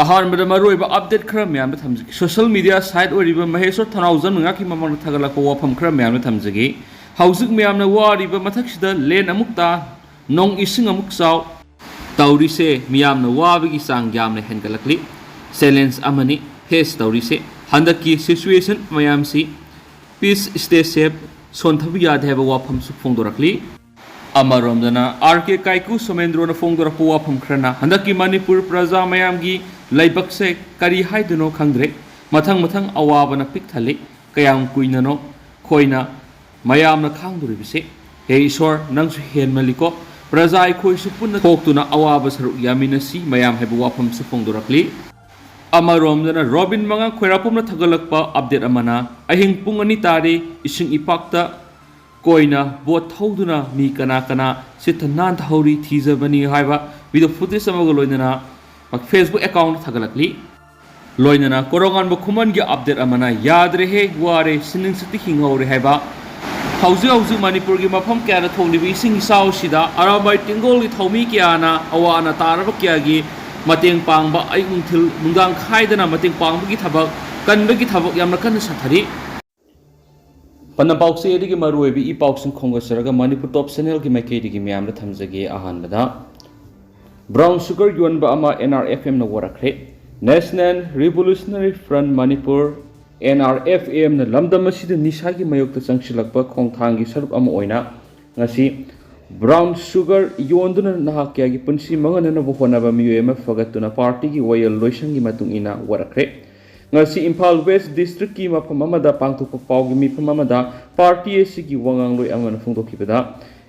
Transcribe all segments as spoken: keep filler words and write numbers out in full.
ꯑꯍꯥꯟꯕꯗ ꯃꯔꯨꯑꯣꯏꯕ ꯑꯞꯗꯦꯠ ꯈꯔ ꯃꯌꯥꯝꯗ ꯊꯝꯖꯒꯦ꯫ ꯁꯣꯁꯤꯌꯦꯜ ꯃꯤꯗꯤꯌꯥ ꯁꯥꯏꯠ ꯑꯣꯏꯔꯤꯕ ꯃꯍꯦꯁꯣꯔ ꯊꯅꯥꯎꯖꯝꯅ ꯉꯥꯛꯀꯤ ꯃꯃꯥꯡꯗ ꯊꯥꯒꯠꯂꯛꯄ ꯋꯥꯐꯝ ꯈꯔ ꯃꯌꯥꯝꯗ ꯊꯝꯖꯒꯦ꯫ ꯍꯧꯖꯤꯛ ꯃꯌꯥꯝꯅ ꯋꯥꯔꯤꯕ ꯃꯊꯛꯁꯤꯗ ꯂꯦꯟ ꯑꯃꯨꯛ ꯇꯥ, ꯅꯣꯡ ꯏꯁꯤꯡ ꯑꯃꯨꯛ ꯆꯥꯎ꯫ ꯇꯧꯔꯤꯁꯦ ꯃꯤꯌꯥꯝꯅ ꯋꯥꯕꯒꯤ ꯆꯥꯡ ꯌꯥꯝꯅ ꯍꯦꯟꯒꯠꯂꯛꯂꯤ꯫ ꯆꯦꯂꯦꯟꯖ ꯑꯃꯅꯤ ꯐꯦꯁ ꯇꯧꯔꯤꯁꯦ꯫ ꯍꯟꯗꯛꯀꯤ ꯁꯤꯆꯨꯋꯦꯁꯟ ꯃꯌꯥꯝꯁꯤ ꯄꯤꯁ ꯁ꯭ꯇꯦ ꯁꯦꯐ ꯁꯣꯟꯊꯕ ꯌꯥꯗꯦ ꯍꯥꯏꯕ ꯋꯥꯐꯝꯁꯨ ꯐꯣꯡꯗꯣꯔꯛꯂꯤ꯫ ꯑꯃꯔꯣꯝꯗꯅ ꯑꯥꯔ ꯀꯦ ꯀꯥꯏꯀꯨ ꯁꯣꯃꯦꯟꯗ꯭ꯔꯣꯅ ꯐꯣꯡꯗꯣꯔꯛꯄ ꯋꯥꯐꯝ ꯈꯔꯅ ꯍꯟꯗꯛꯀꯤ ꯃꯅꯤꯄꯨꯔ ꯄ꯭ꯔꯖꯥ ꯃꯌꯥꯝꯒꯤ ꯂꯥꯏꯕꯛꯁꯦ ꯀꯔꯤ ꯍꯥꯏꯗꯣꯏꯅꯣ ꯈꯪꯗ꯭ꯔꯦ꯫ ꯃꯊꯪ ꯃꯊꯪ ꯑꯋꯥꯕꯅ ꯄꯤꯛ ꯊꯜꯂꯤ꯫ ꯀꯌꯥꯝ ꯀꯨꯏꯅꯅꯣ ꯑꯩꯈꯣꯏꯅ ꯃꯌꯥꯝꯅ ꯈꯥꯡꯗꯣꯔꯤꯕꯁꯦ? ꯍꯦ ꯏꯁꯣꯔ, ꯅꯪꯁꯨ ꯍꯦꯟꯃꯜꯂꯤꯀꯣ꯫ ꯄ꯭ꯔꯖꯥ ꯑꯩꯈꯣꯏꯁꯨ ꯄꯨꯟꯅ ꯊꯣꯛꯇꯨꯅ ꯑꯋꯥꯕ ꯁꯔꯨꯛ ꯌꯥꯃꯤꯟꯅꯁꯤ ꯃꯌꯥꯝ ꯍꯥꯏꯕ ꯋꯥꯐꯝꯁꯨ ꯐꯣꯡꯗꯣꯔꯛꯂꯤ꯫ ꯑꯃꯔꯣꯝꯗꯅ ꯔꯣꯕꯤꯟ ꯃꯉꯥꯡ ꯈꯣꯏꯔꯥꯛꯄꯝꯅ ꯊꯥꯒꯠꯂꯛꯄ ꯑꯞꯗꯦꯠ ꯑꯃꯅ ꯑꯍꯤꯡ ꯄꯨꯡ ꯑꯅꯤ ꯇꯥꯔꯦ, ꯏꯁꯤꯡ ꯏꯄꯥꯛꯇ ꯀꯣꯏꯅ ꯕꯣꯠ ꯊꯧꯗꯨꯅ ꯃꯤ ꯀꯅꯥ ꯀꯅꯥ ꯁꯤꯠꯊ ꯅꯥꯟꯊꯍꯧꯔꯤ ꯊꯤꯖꯕꯅꯤ ꯍꯥꯏꯕ ꯚꯤꯗꯤꯑꯣ ꯐꯨꯇꯦꯖ ꯑꯃꯒ ꯂꯣꯏꯅꯅ ꯐꯦꯁꯕꯨꯛ ꯑꯦꯀꯥꯎꯟꯗ ꯊꯥꯒꯠꯂꯛꯂꯤ꯫ ꯂꯣꯏꯅꯅ ꯀꯣꯔꯧꯉꯥꯟꯕ ꯈꯨꯃꯟꯒꯤ ꯑꯞꯗꯦꯠ ꯑꯃꯅ ꯌꯥꯗ꯭ꯔꯦꯍꯦ, ꯋꯥꯔꯦ, ꯁꯤꯅꯤꯡ ꯁꯤꯠꯇꯤ ꯍꯤꯡꯍꯧꯔꯦ ꯍꯥꯏꯕ꯫ ꯍꯧꯖꯤꯛ ꯍꯧꯖꯤꯛ ꯃꯅꯤꯄꯨꯔꯒꯤ ꯃꯐꯝ ꯀꯌꯥꯗ ꯊꯣꯛꯂꯤꯕ ꯏꯁꯤꯡ ꯏꯆꯥꯎꯁꯤꯗ ꯑꯔꯥꯝꯕꯥꯏ ꯇꯦꯡꯒꯣꯜꯒꯤ ꯊꯧꯃꯤ ꯀꯌꯥꯅ ꯑꯋꯥ ꯑꯅꯥ ꯇꯥꯔꯕ ꯀꯌꯥꯒꯤ ꯃꯇꯦꯡ ꯄꯥꯡꯕ, ꯑꯌꯨꯛ ꯅꯨꯡꯊꯤꯜ ꯅꯨꯡꯗꯥꯡ ꯈꯥꯏꯗꯅ ꯃꯇꯦꯡ ꯄꯥꯡꯕꯒꯤ ꯊꯕꯛ, ꯀꯟꯕꯒꯤ ꯊꯕꯛ ꯌꯥꯝꯅ ꯀꯟꯅ ꯆꯠꯊꯔꯤ꯫ ꯄꯟꯅ ꯄꯥꯎꯆꯦꯗꯒꯤ ꯃꯔꯨꯑꯣꯏꯕ ꯏ ꯄꯥꯎꯁꯤꯡ ꯈꯣꯝꯒꯠꯆꯔꯒ ꯃꯅꯤꯄꯨꯔ ꯇꯣꯞ ꯆꯦꯅꯦꯜꯒꯤ ꯃꯥꯏꯀꯩꯗꯒꯤ ꯃꯌꯥꯝꯗ ꯊꯝꯖꯒꯦ꯫ ꯑꯍꯥꯟꯕꯗ, ꯕ꯭ꯔꯥꯎꯟ ꯁꯨꯒꯔ ꯌꯣꯟꯕ ꯑꯃ ꯑꯦꯟ ꯑꯥꯔ ꯑꯦꯐ ꯑꯦꯝꯅ ꯋꯥꯔꯛꯈ꯭ꯔꯦ꯫ National revolutionary front Manipur, N R F ꯑꯦꯝꯅ ꯂꯝꯗꯝ ꯑꯁꯤꯗ ꯅꯤꯁꯥꯒꯤ ꯃꯥꯌꯣꯛꯇ ꯆꯪꯁꯤꯜꯂꯛꯄ ꯈꯣꯡꯊꯥꯡꯒꯤ ꯁꯔꯨꯛ ꯑꯃ ꯑꯣꯏꯅ ꯉꯁꯤ ꯕ꯭ꯔꯥꯎꯟ ꯁꯨꯒꯔ ꯌꯣꯟꯗꯨꯅ ꯅꯍꯥ ꯀꯌꯥꯒꯤ ꯄꯨꯟꯁꯤ ꯃꯥꯡꯍꯟꯅꯅꯕ ꯍꯣꯠꯅꯕ ꯃꯤꯑꯣꯏ ꯑꯃ ꯐꯒꯠꯇꯨꯅ ꯄꯥꯔꯇꯤꯒꯤ ꯋꯥꯌꯦꯜ ꯂꯣꯏꯁꯪꯒꯤ ꯃꯇꯨꯡ ꯏꯟꯅ ꯋꯥꯔꯛꯈ꯭ꯔꯦ꯫ ꯉꯁꯤ ꯏꯝꯐꯥꯜ ꯋꯦꯁ ꯗꯤꯁꯇ꯭ꯔꯤꯛꯀꯤ ꯃꯐꯝ ꯑꯃꯗ ꯄꯥꯡꯊꯣꯛꯄ ꯄꯥꯎꯒꯤ ꯃꯤꯐꯝ ꯑꯃꯗ ꯄꯥꯔꯇꯤ ꯑꯁꯤꯒꯤ ꯋꯥꯉꯥꯡꯂꯣꯏ ꯑꯃꯅ ꯐꯣꯡꯗꯣꯛꯈꯤꯕꯗ,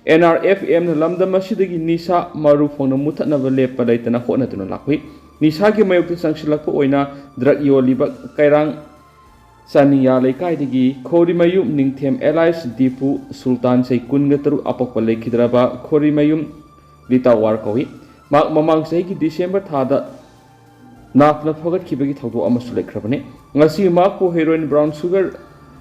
ꯑꯦꯟ ꯑꯥꯔ ꯑꯦꯐ ꯑꯦꯝꯅ ꯂꯝꯗꯝ ꯑꯁꯤꯗꯒꯤ ꯅꯤꯁꯥ ꯃꯔꯨ ꯐꯪꯅ ꯃꯨꯊꯠꯅꯕ ꯂꯦꯞꯄ ꯂꯩꯇꯅ ꯍꯣꯠꯅꯗꯨꯅ ꯂꯥꯛꯂꯤ꯫ ꯅꯤꯁꯥꯒꯤ ꯃꯥꯌꯣꯛꯇ ꯆꯪꯁꯤꯜꯂꯛꯄ ꯑꯣꯏꯅ ꯗ꯭ꯔꯒ ꯌꯣꯜꯂꯤꯕ ꯀꯩꯔꯥꯡ ꯆꯥꯅꯤꯡꯌꯥ ꯂꯩꯀꯥꯏꯗꯒꯤ ꯈꯣꯔꯤꯃꯌꯨꯝ ꯅꯤꯡꯊꯦꯝ ꯑꯦꯂꯥꯏꯁ ꯗꯤꯄꯨ ꯁꯨꯜꯇꯥꯟ ꯆꯍꯤ ꯀꯨꯟꯒ ꯇꯔꯨꯛ ꯑꯄꯣꯛꯄ ꯂꯩꯈꯤꯗ꯭ꯔꯕ ꯈꯣꯔꯤꯃꯌꯨꯝ ꯂꯤꯇꯥꯋꯥꯔ ꯀꯧꯏ꯫ ꯃꯍꯥꯛ ꯃꯃꯥꯡ ꯆꯍꯤꯒꯤ ꯗꯤꯁꯦꯝꯕꯔ ꯊꯥꯗ ꯅꯥꯗꯨꯅ ꯐꯒꯠꯈꯤꯕꯒꯤ ꯊꯧꯗꯣꯛ ꯑꯃꯁꯨ ꯂꯩꯈ꯭ꯔꯕꯅꯤ꯫ ꯉꯁꯤ ꯃꯍꯥꯛꯄꯨ ꯍꯦꯔꯣꯏꯟ ꯕ꯭ꯔꯥꯎꯟ ꯁꯨꯒꯔ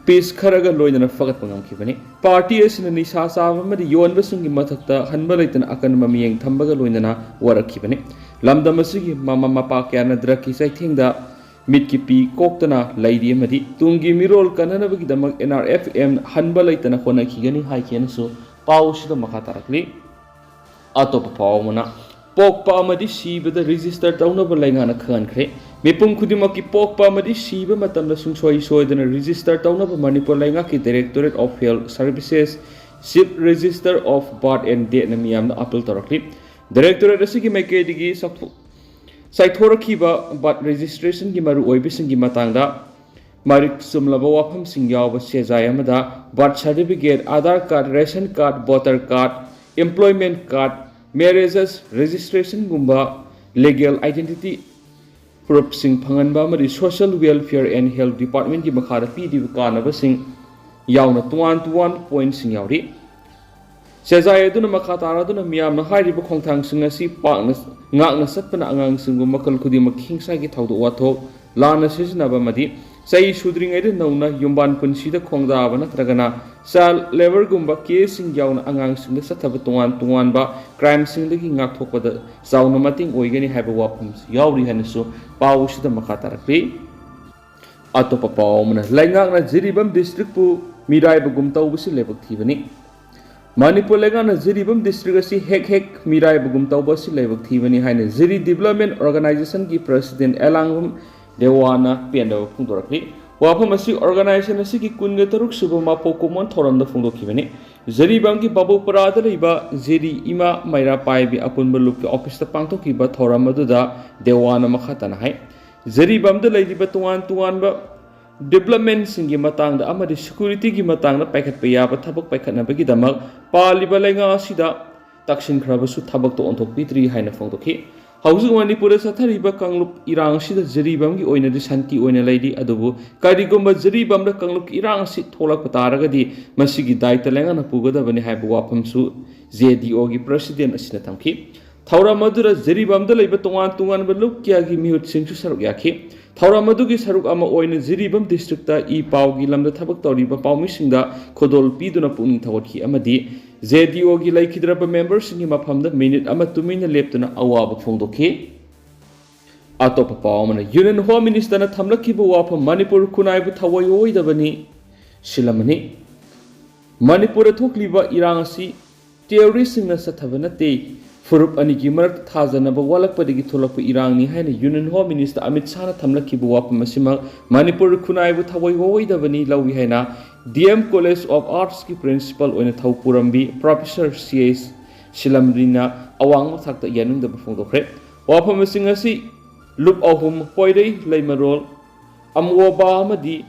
ꯄꯤꯁ ꯈꯔꯒ ꯂꯣꯏꯅꯅ ꯐꯒꯠꯄ ꯉꯝꯈꯤꯕꯅꯤ꯫ ꯄꯥꯔꯇꯤ ꯑꯁꯤꯅ ꯅꯤꯁꯥ ꯆꯥꯕ ꯑꯃꯗꯤ ꯌꯣꯟꯕꯁꯤꯡꯒꯤ ꯃꯊꯛꯇ ꯍꯟꯕ ꯂꯩꯇꯅ ꯑꯀꯟꯕ ꯃꯤꯠꯌꯦꯡ ꯊꯝꯕꯒ ꯂꯣꯏꯅꯅ ꯋꯥꯔꯛꯈꯤꯕꯅꯤ꯫ ꯂꯝꯗꯝ ꯑꯁꯤꯒꯤ ꯃꯃꯥ ꯃꯄꯥ ꯀꯌꯥꯅ ꯗ꯭ꯔꯒꯀꯤ ꯆꯩꯊꯦꯡꯗ ꯃꯤꯠꯀꯤ ꯄꯤ ꯀꯣꯛꯇꯅ ꯂꯩꯔꯤ ꯑꯃꯗꯤ ꯇꯨꯡꯒꯤ ꯃꯤꯔꯣꯜ ꯀꯟꯅꯅꯕꯒꯤꯗꯃꯛ ꯑꯦꯟ ꯑꯥꯔ ꯑꯦꯐ ꯑꯦꯝ ꯍꯟꯕ ꯂꯩꯇꯅ ꯍꯣꯠꯅꯈꯤꯒꯅꯤ ꯍꯥꯏꯈꯤ ꯍꯥꯏꯅꯁꯨ ꯄꯥꯎ ꯑꯁꯤꯗ ꯃꯈꯥ ꯇꯥꯔꯛꯂꯤ꯫ ꯑꯇꯣꯞꯄ ꯄꯥꯎ ꯑꯃꯅ, ꯄꯣꯛꯄ ꯑꯃꯗꯤ ꯁꯤꯕꯗ ꯔꯦꯖꯤꯁꯇꯔ ꯇꯧꯅꯕ ꯂꯩꯉꯥꯛꯅ ꯈꯪꯍꯟꯈ꯭ꯔꯦ꯫ ꯃꯤꯄꯨꯝ ꯈꯨꯗꯤꯡꯃꯛꯀꯤ ꯄꯣꯛꯄ ꯑꯃꯗꯤ ꯁꯤꯕ ꯃꯇꯝꯗ ꯁꯨꯡꯁꯣꯏ ꯁꯣꯏꯗꯅ ꯔꯦꯖꯤꯁꯇꯔ ꯇꯧꯅꯕ ꯃꯅꯤꯄꯨꯔ ꯂꯩꯉꯥꯛꯀꯤ Directorate of Health Services Chief Register of Birth and Deathꯅ ꯃꯤꯌꯥꯝꯗ ꯑꯥꯄꯤꯜ ꯇꯧꯔꯛꯂꯤ꯫ Directorate ꯑꯁꯤꯒꯤ ꯃꯥꯏꯀꯩꯗꯒꯤ ꯆꯥꯎꯊꯣꯛ-, ꯆꯥꯏꯊꯣꯔꯛꯈꯤꯕ ꯕꯥꯔꯊ ꯔꯦꯖꯤꯁꯇ꯭ꯔꯦꯁꯟꯒꯤ ꯃꯔꯨꯑꯣꯏꯕꯁꯤꯡꯒꯤ ꯃꯇꯥꯡꯗ ꯃꯔꯤꯛ ꯆꯨꯝꯂꯕ ꯋꯥꯐꯝꯁꯤꯡ ꯌꯥꯎꯕ ꯆꯦꯖꯥꯏ ꯑꯃꯗ birth certificate, Aadhaar card, ration card, voter card, employment card, marriage ꯔꯦꯖꯤꯁꯇ꯭ꯔꯦꯁꯟꯒꯨꯝꯕ ꯂꯤꯒꯦꯜ ꯑꯥꯏꯗꯦꯟꯇꯤꯇꯤ ꯄ꯭ꯔꯨꯐꯁꯤꯡ ꯐꯪꯍꯟꯕ ꯑꯃꯗꯤ Social Welfare and Health Departmentꯀꯤ ꯃꯈꯥꯗ ꯄꯤꯔꯤꯕ ꯀꯥꯟꯅꯕꯁꯤꯡ ꯌꯥꯎꯅ ꯇꯣꯉꯥꯟ ꯇꯣꯉꯥꯟꯕ ꯄꯣꯏꯟꯠꯁꯤꯡ ꯌꯥꯎꯔꯤ꯫ ꯆꯦꯖꯥꯏ ꯑꯗꯨꯅ ꯃꯈꯥ ꯇꯥꯔꯗꯨꯅ ꯃꯤꯌꯥꯝꯅ ꯍꯥꯏꯔꯤꯕ ꯈꯣꯡꯊꯥꯡꯁꯤꯡ ꯑꯁꯤ ꯄꯥꯛꯅ ꯉꯥꯛꯅ ꯆꯠꯄꯅ ꯑꯉꯥꯡꯁꯤꯡꯕꯨ ꯃꯈꯜ ꯈꯨꯗꯤꯡꯃꯛꯀꯤ ꯍꯤꯡꯁꯥꯒꯤ ꯊꯧꯗꯣꯛ ꯋꯥꯊꯣꯛ ꯂꯥꯟꯅ ꯁꯤꯖꯤꯟꯅꯕ ꯑꯃꯗꯤ ꯆꯍꯤ ꯁꯨꯗ꯭ꯔꯤꯉꯩꯗ ꯅꯧꯅ ꯌꯨꯝꯕꯥꯟ ꯄꯨꯟꯁꯤꯗ ꯈꯣꯡꯗꯥꯕ ꯅꯠꯇ꯭ꯔꯒꯅ ꯆꯥꯏꯜꯗ ꯂꯦꯕꯔꯒꯨꯝꯕ ꯀꯦꯁꯁꯤꯡ ꯌꯥꯎꯅ ꯑꯉꯥꯡꯁꯤꯡꯗ ꯆꯠꯊꯕ ꯇꯣꯉꯥꯟ ꯇꯣꯉꯥꯟꯕ ꯀ꯭ꯔꯥꯏꯝꯁꯤꯡꯗꯒꯤ ꯉꯥꯛꯊꯣꯛꯄꯗ ꯆꯥꯎꯅ ꯃꯇꯦꯡ ꯑꯣꯏꯒꯅꯤ ꯍꯥꯏꯕ ꯋꯥꯐꯝꯁꯨ ꯌꯥꯎꯔꯤ ꯍꯥꯏꯅꯁꯨ ꯄꯥꯎ ꯑꯁꯤꯗ ꯃꯈꯥ ꯇꯥꯔꯛꯂꯤ꯫ ꯑꯇꯣꯞꯄ ꯄꯥꯎ ꯑꯃꯅ, ꯂꯩꯉꯥꯛꯅ ꯖꯤꯔꯤꯕꯥꯝ ꯗꯤꯁꯇ꯭ꯔꯤꯛꯄꯨ ꯃꯤꯔꯥꯏꯕꯒꯨꯝ ꯇꯧꯕꯁꯤ ꯂꯥꯏꯕꯛ ꯊꯤꯕꯅꯤ꯫ ꯃꯅꯤꯄꯨꯔ ꯂꯩꯉꯥꯛꯅ ꯖꯤꯔꯤꯕꯥꯝ ꯗꯤꯁꯇ꯭ꯔꯤꯛ ꯑꯁꯤ ꯍꯦꯛ ꯍꯦꯛ ꯃꯤꯔꯥꯏꯕꯒꯨꯝ ꯇꯧꯕ ꯑꯁꯤ ꯂꯥꯏꯕꯛ ꯊꯤꯕꯅꯤ ꯍꯥꯏꯅ ꯖꯤꯔꯤ ꯗꯤꯕꯦꯂꯞꯃꯦꯟ ꯑꯣꯔꯒꯅꯥꯏꯖꯦꯁꯟꯒꯤ ꯄ꯭ꯔꯁꯤꯗꯦꯟ ꯑꯦꯂꯥꯡꯕꯝ ꯗꯦꯋꯥꯅ ꯄꯦꯟꯗꯕ ꯐꯣꯡꯗꯣꯔꯛꯂꯤ꯫ ꯋꯥꯐꯝ ꯑꯁꯤ ꯑꯣꯔꯒꯅꯥꯏꯖꯦꯁꯟ ꯑꯁꯤꯒꯤ ꯀꯨꯟꯒ ꯇꯔꯨꯛ ꯁꯨꯕ ꯃꯄꯣꯛ ꯀꯨꯝꯑꯣꯟ ꯊꯧꯔꯝꯗ ꯐꯣꯡꯗꯣꯛꯈꯤꯕꯅꯤ꯫ ꯖꯤꯔꯤꯕꯥꯝꯒꯤ ꯕꯥꯕꯨꯄꯔꯥꯗ ꯂꯩꯕ ꯖꯤꯔꯤ ꯏꯃꯥ ꯃꯩꯔꯥ ꯄꯥꯏꯕꯤ ꯑꯄꯨꯟꯕ ꯂꯨꯞꯀꯤ ꯑꯣꯐꯤꯁꯇ ꯄꯥꯡꯊꯣꯛꯈꯤꯕ ꯊꯧꯔꯝ ꯑꯗꯨꯗ ꯗꯦꯋꯥꯅ ꯃꯈꯥ ꯇꯥꯅ ꯍꯥꯏ, ꯖꯤꯔꯤꯕꯥꯝꯗ ꯂꯩꯔꯤꯕ ꯇꯣꯉꯥꯟ ꯇꯣꯉꯥꯟꯕ ꯗꯤꯕꯦꯂꯞꯃꯦꯟꯁꯤꯡꯒꯤ ꯃꯇꯥꯡꯗ ꯑꯃꯗꯤ ꯁꯦꯀ꯭ꯌꯨꯔꯤꯇꯤꯒꯤ ꯃꯇꯥꯡꯗ ꯄꯥꯏꯈꯠꯄ ꯌꯥꯕ ꯊꯕꯛ ꯄꯥꯏꯈꯠꯅꯕꯒꯤꯗꯃꯛ ꯄꯥꯜꯂꯤꯕ ꯂꯩꯉꯥꯛ ꯑꯁꯤꯗ ꯇꯛꯁꯤꯟꯈ꯭ꯔꯕꯁꯨ ꯊꯕꯛꯇ ꯑꯣꯟꯊꯣꯛꯄꯤꯗ꯭ꯔꯤ ꯍꯥꯏꯅ ꯐꯣꯡꯗꯣꯛꯈꯤ꯫ ꯍꯧꯖꯤꯛ ꯃꯅꯤꯄꯨꯔꯗ ꯆꯠꯊꯔꯤꯕ ꯀꯥꯡꯂꯨꯞ ꯏꯔꯥꯡ ꯑꯁꯤꯗ ꯖꯤꯔꯤꯕꯥꯝꯒꯤ ꯑꯣꯏꯅꯗꯤ ꯁꯥꯟꯇꯤ ꯑꯣꯏꯅ ꯂꯩꯔꯤ, ꯑꯗꯨꯕꯨ ꯀꯔꯤꯒꯨꯝꯕ ꯖꯤꯔꯤꯕꯥꯝꯗ ꯀꯥꯡꯂꯨꯞꯀꯤ ꯏꯔꯥꯡ ꯑꯁꯤ ꯊꯣꯛꯂꯛꯄ ꯇꯥꯔꯒꯗꯤ ꯃꯁꯤꯒꯤ ꯗꯥꯏꯇ ꯂꯩꯉꯥꯛꯅ ꯄꯨꯒꯗꯕꯅꯤ ꯍꯥꯏꯕ ꯋꯥꯐꯝꯁꯨ ꯖꯦ ꯗꯤ ꯑꯣꯒꯤ ꯄ꯭ꯔꯁꯤꯗꯦꯟ ꯑꯁꯤꯅ ꯊꯝꯈꯤ꯫ ꯊꯧꯔꯝ ꯑꯗꯨꯗ ꯖꯤꯔꯤꯕꯥꯝꯗ ꯂꯩꯕ ꯇꯣꯉꯥꯟ ꯇꯣꯉꯥꯟꯕ ꯂꯨꯞ ꯀꯌꯥꯒꯤ ꯃꯤꯍꯨꯠꯁꯤꯡꯁꯨ ꯁꯔꯨꯛ ꯌꯥꯈꯤ꯫ ꯊꯧꯔꯝ ꯑꯗꯨꯒꯤ ꯁꯔꯨꯛ ꯑꯃ ꯑꯣꯏꯅ ꯖꯤꯔꯤꯕꯥꯝ ꯗꯤꯁꯇ꯭ꯔꯤꯛꯇ ꯏ ꯄꯥꯎꯒꯤ ꯂꯝꯗ ꯊꯕꯛ ꯇꯧꯔꯤꯕ ꯄꯥꯎꯃꯤꯁꯤꯡꯗ ꯈꯨꯗꯣꯜ ꯄꯤꯗꯨꯅ ꯄꯨꯛꯅꯤꯡ ꯊꯧꯒꯠꯈꯤ ꯑꯃꯗꯤ ꯖꯦ ꯗꯤ ꯑꯣꯒꯤ ꯂꯩꯈꯤꯗ꯭ꯔꯕ ꯃꯦꯝꯕꯔꯁꯤꯡꯒꯤ ꯃꯐꯝꯗ ꯃꯤꯅꯤꯠ ꯑꯃ ꯇꯨꯃꯤꯟꯅ ꯂꯦꯞꯇꯨꯅ ꯑꯋꯥꯕ ꯐꯣꯡꯗꯣꯛꯈꯤ꯫ ꯑꯇꯣꯞꯄ ꯄꯥꯎ ꯑꯃꯅ, ꯌꯨꯅꯤꯌꯟ ꯍꯣꯝ ꯃꯤꯅꯤꯁꯇꯔꯅ ꯊꯝꯂꯛꯈꯤꯕ ꯋꯥꯐꯝ, ꯃꯅꯤꯄꯨꯔ ꯈꯨꯟꯅꯥꯏꯕꯨ ꯊꯑꯣꯏ ꯑꯣꯏꯗꯕꯅꯤ ꯁꯤꯜꯂꯝꯃꯅꯤ꯫ ꯃꯅꯤꯄꯨꯔꯗ ꯊꯣꯛꯂꯤꯕ ꯏꯔꯥꯡ ꯑꯁꯤ ꯇꯦꯔꯣꯔꯤꯁꯁꯤꯡꯅ ꯆꯠꯊꯕ ꯅꯠꯇꯦ꯫ ꯐꯨꯔꯨꯞ ꯑꯅꯤꯒꯤ ꯃꯔꯛꯇ ꯊꯥꯖꯅꯕ ꯋꯥꯠꯂꯛꯄꯗꯒꯤ ꯊꯣꯛꯂꯛꯄ ꯏꯔꯥꯡꯅꯤ ꯍꯥꯏꯅ ꯌꯨꯅꯤꯌꯟ ꯍꯣꯝ ꯃꯤꯅꯤꯁꯇꯔ ꯑꯃꯤꯠ ꯁꯥꯍꯅ ꯊꯝꯂꯛꯈꯤꯕ ꯋꯥꯐꯝ ꯑꯁꯤꯃꯛ ꯃꯅꯤꯄꯨꯔ ꯈꯨꯟꯅꯥꯏꯕꯨ ꯊꯑꯣꯏ ꯑꯣꯏꯗꯕꯅꯤ ꯂꯧꯏ ꯍꯥꯏꯅ ꯗꯤ ꯑꯦꯝ ꯀꯣꯂꯦꯖ ꯑꯣꯐ ꯑꯥꯔꯠꯁꯀꯤ ꯄ꯭ꯔꯤꯟꯁꯤꯄꯥꯜ ꯑꯣꯏꯅ ꯊꯧ ꯄꯨꯔꯝꯕꯤ ꯄ꯭ꯔꯣꯐꯦꯁꯔ ꯁꯤ ꯑꯩꯆ ꯁꯤꯂꯝꯔꯤꯅ ꯑꯋꯥꯡꯕ ꯊꯥꯛꯇ ꯌꯥꯅꯤꯡꯗꯕ ꯐꯣꯡꯗꯣꯛꯈ꯭ꯔꯦ꯫ ꯋꯥꯐꯝꯁꯤꯡ ꯑꯁꯤ ꯂꯨꯞ ꯑꯍꯨꯝ, ꯄꯣꯏꯔꯩ, ꯂꯩꯃꯔꯣꯜ, ꯑꯃꯣꯕꯥ ꯑꯃꯗꯤ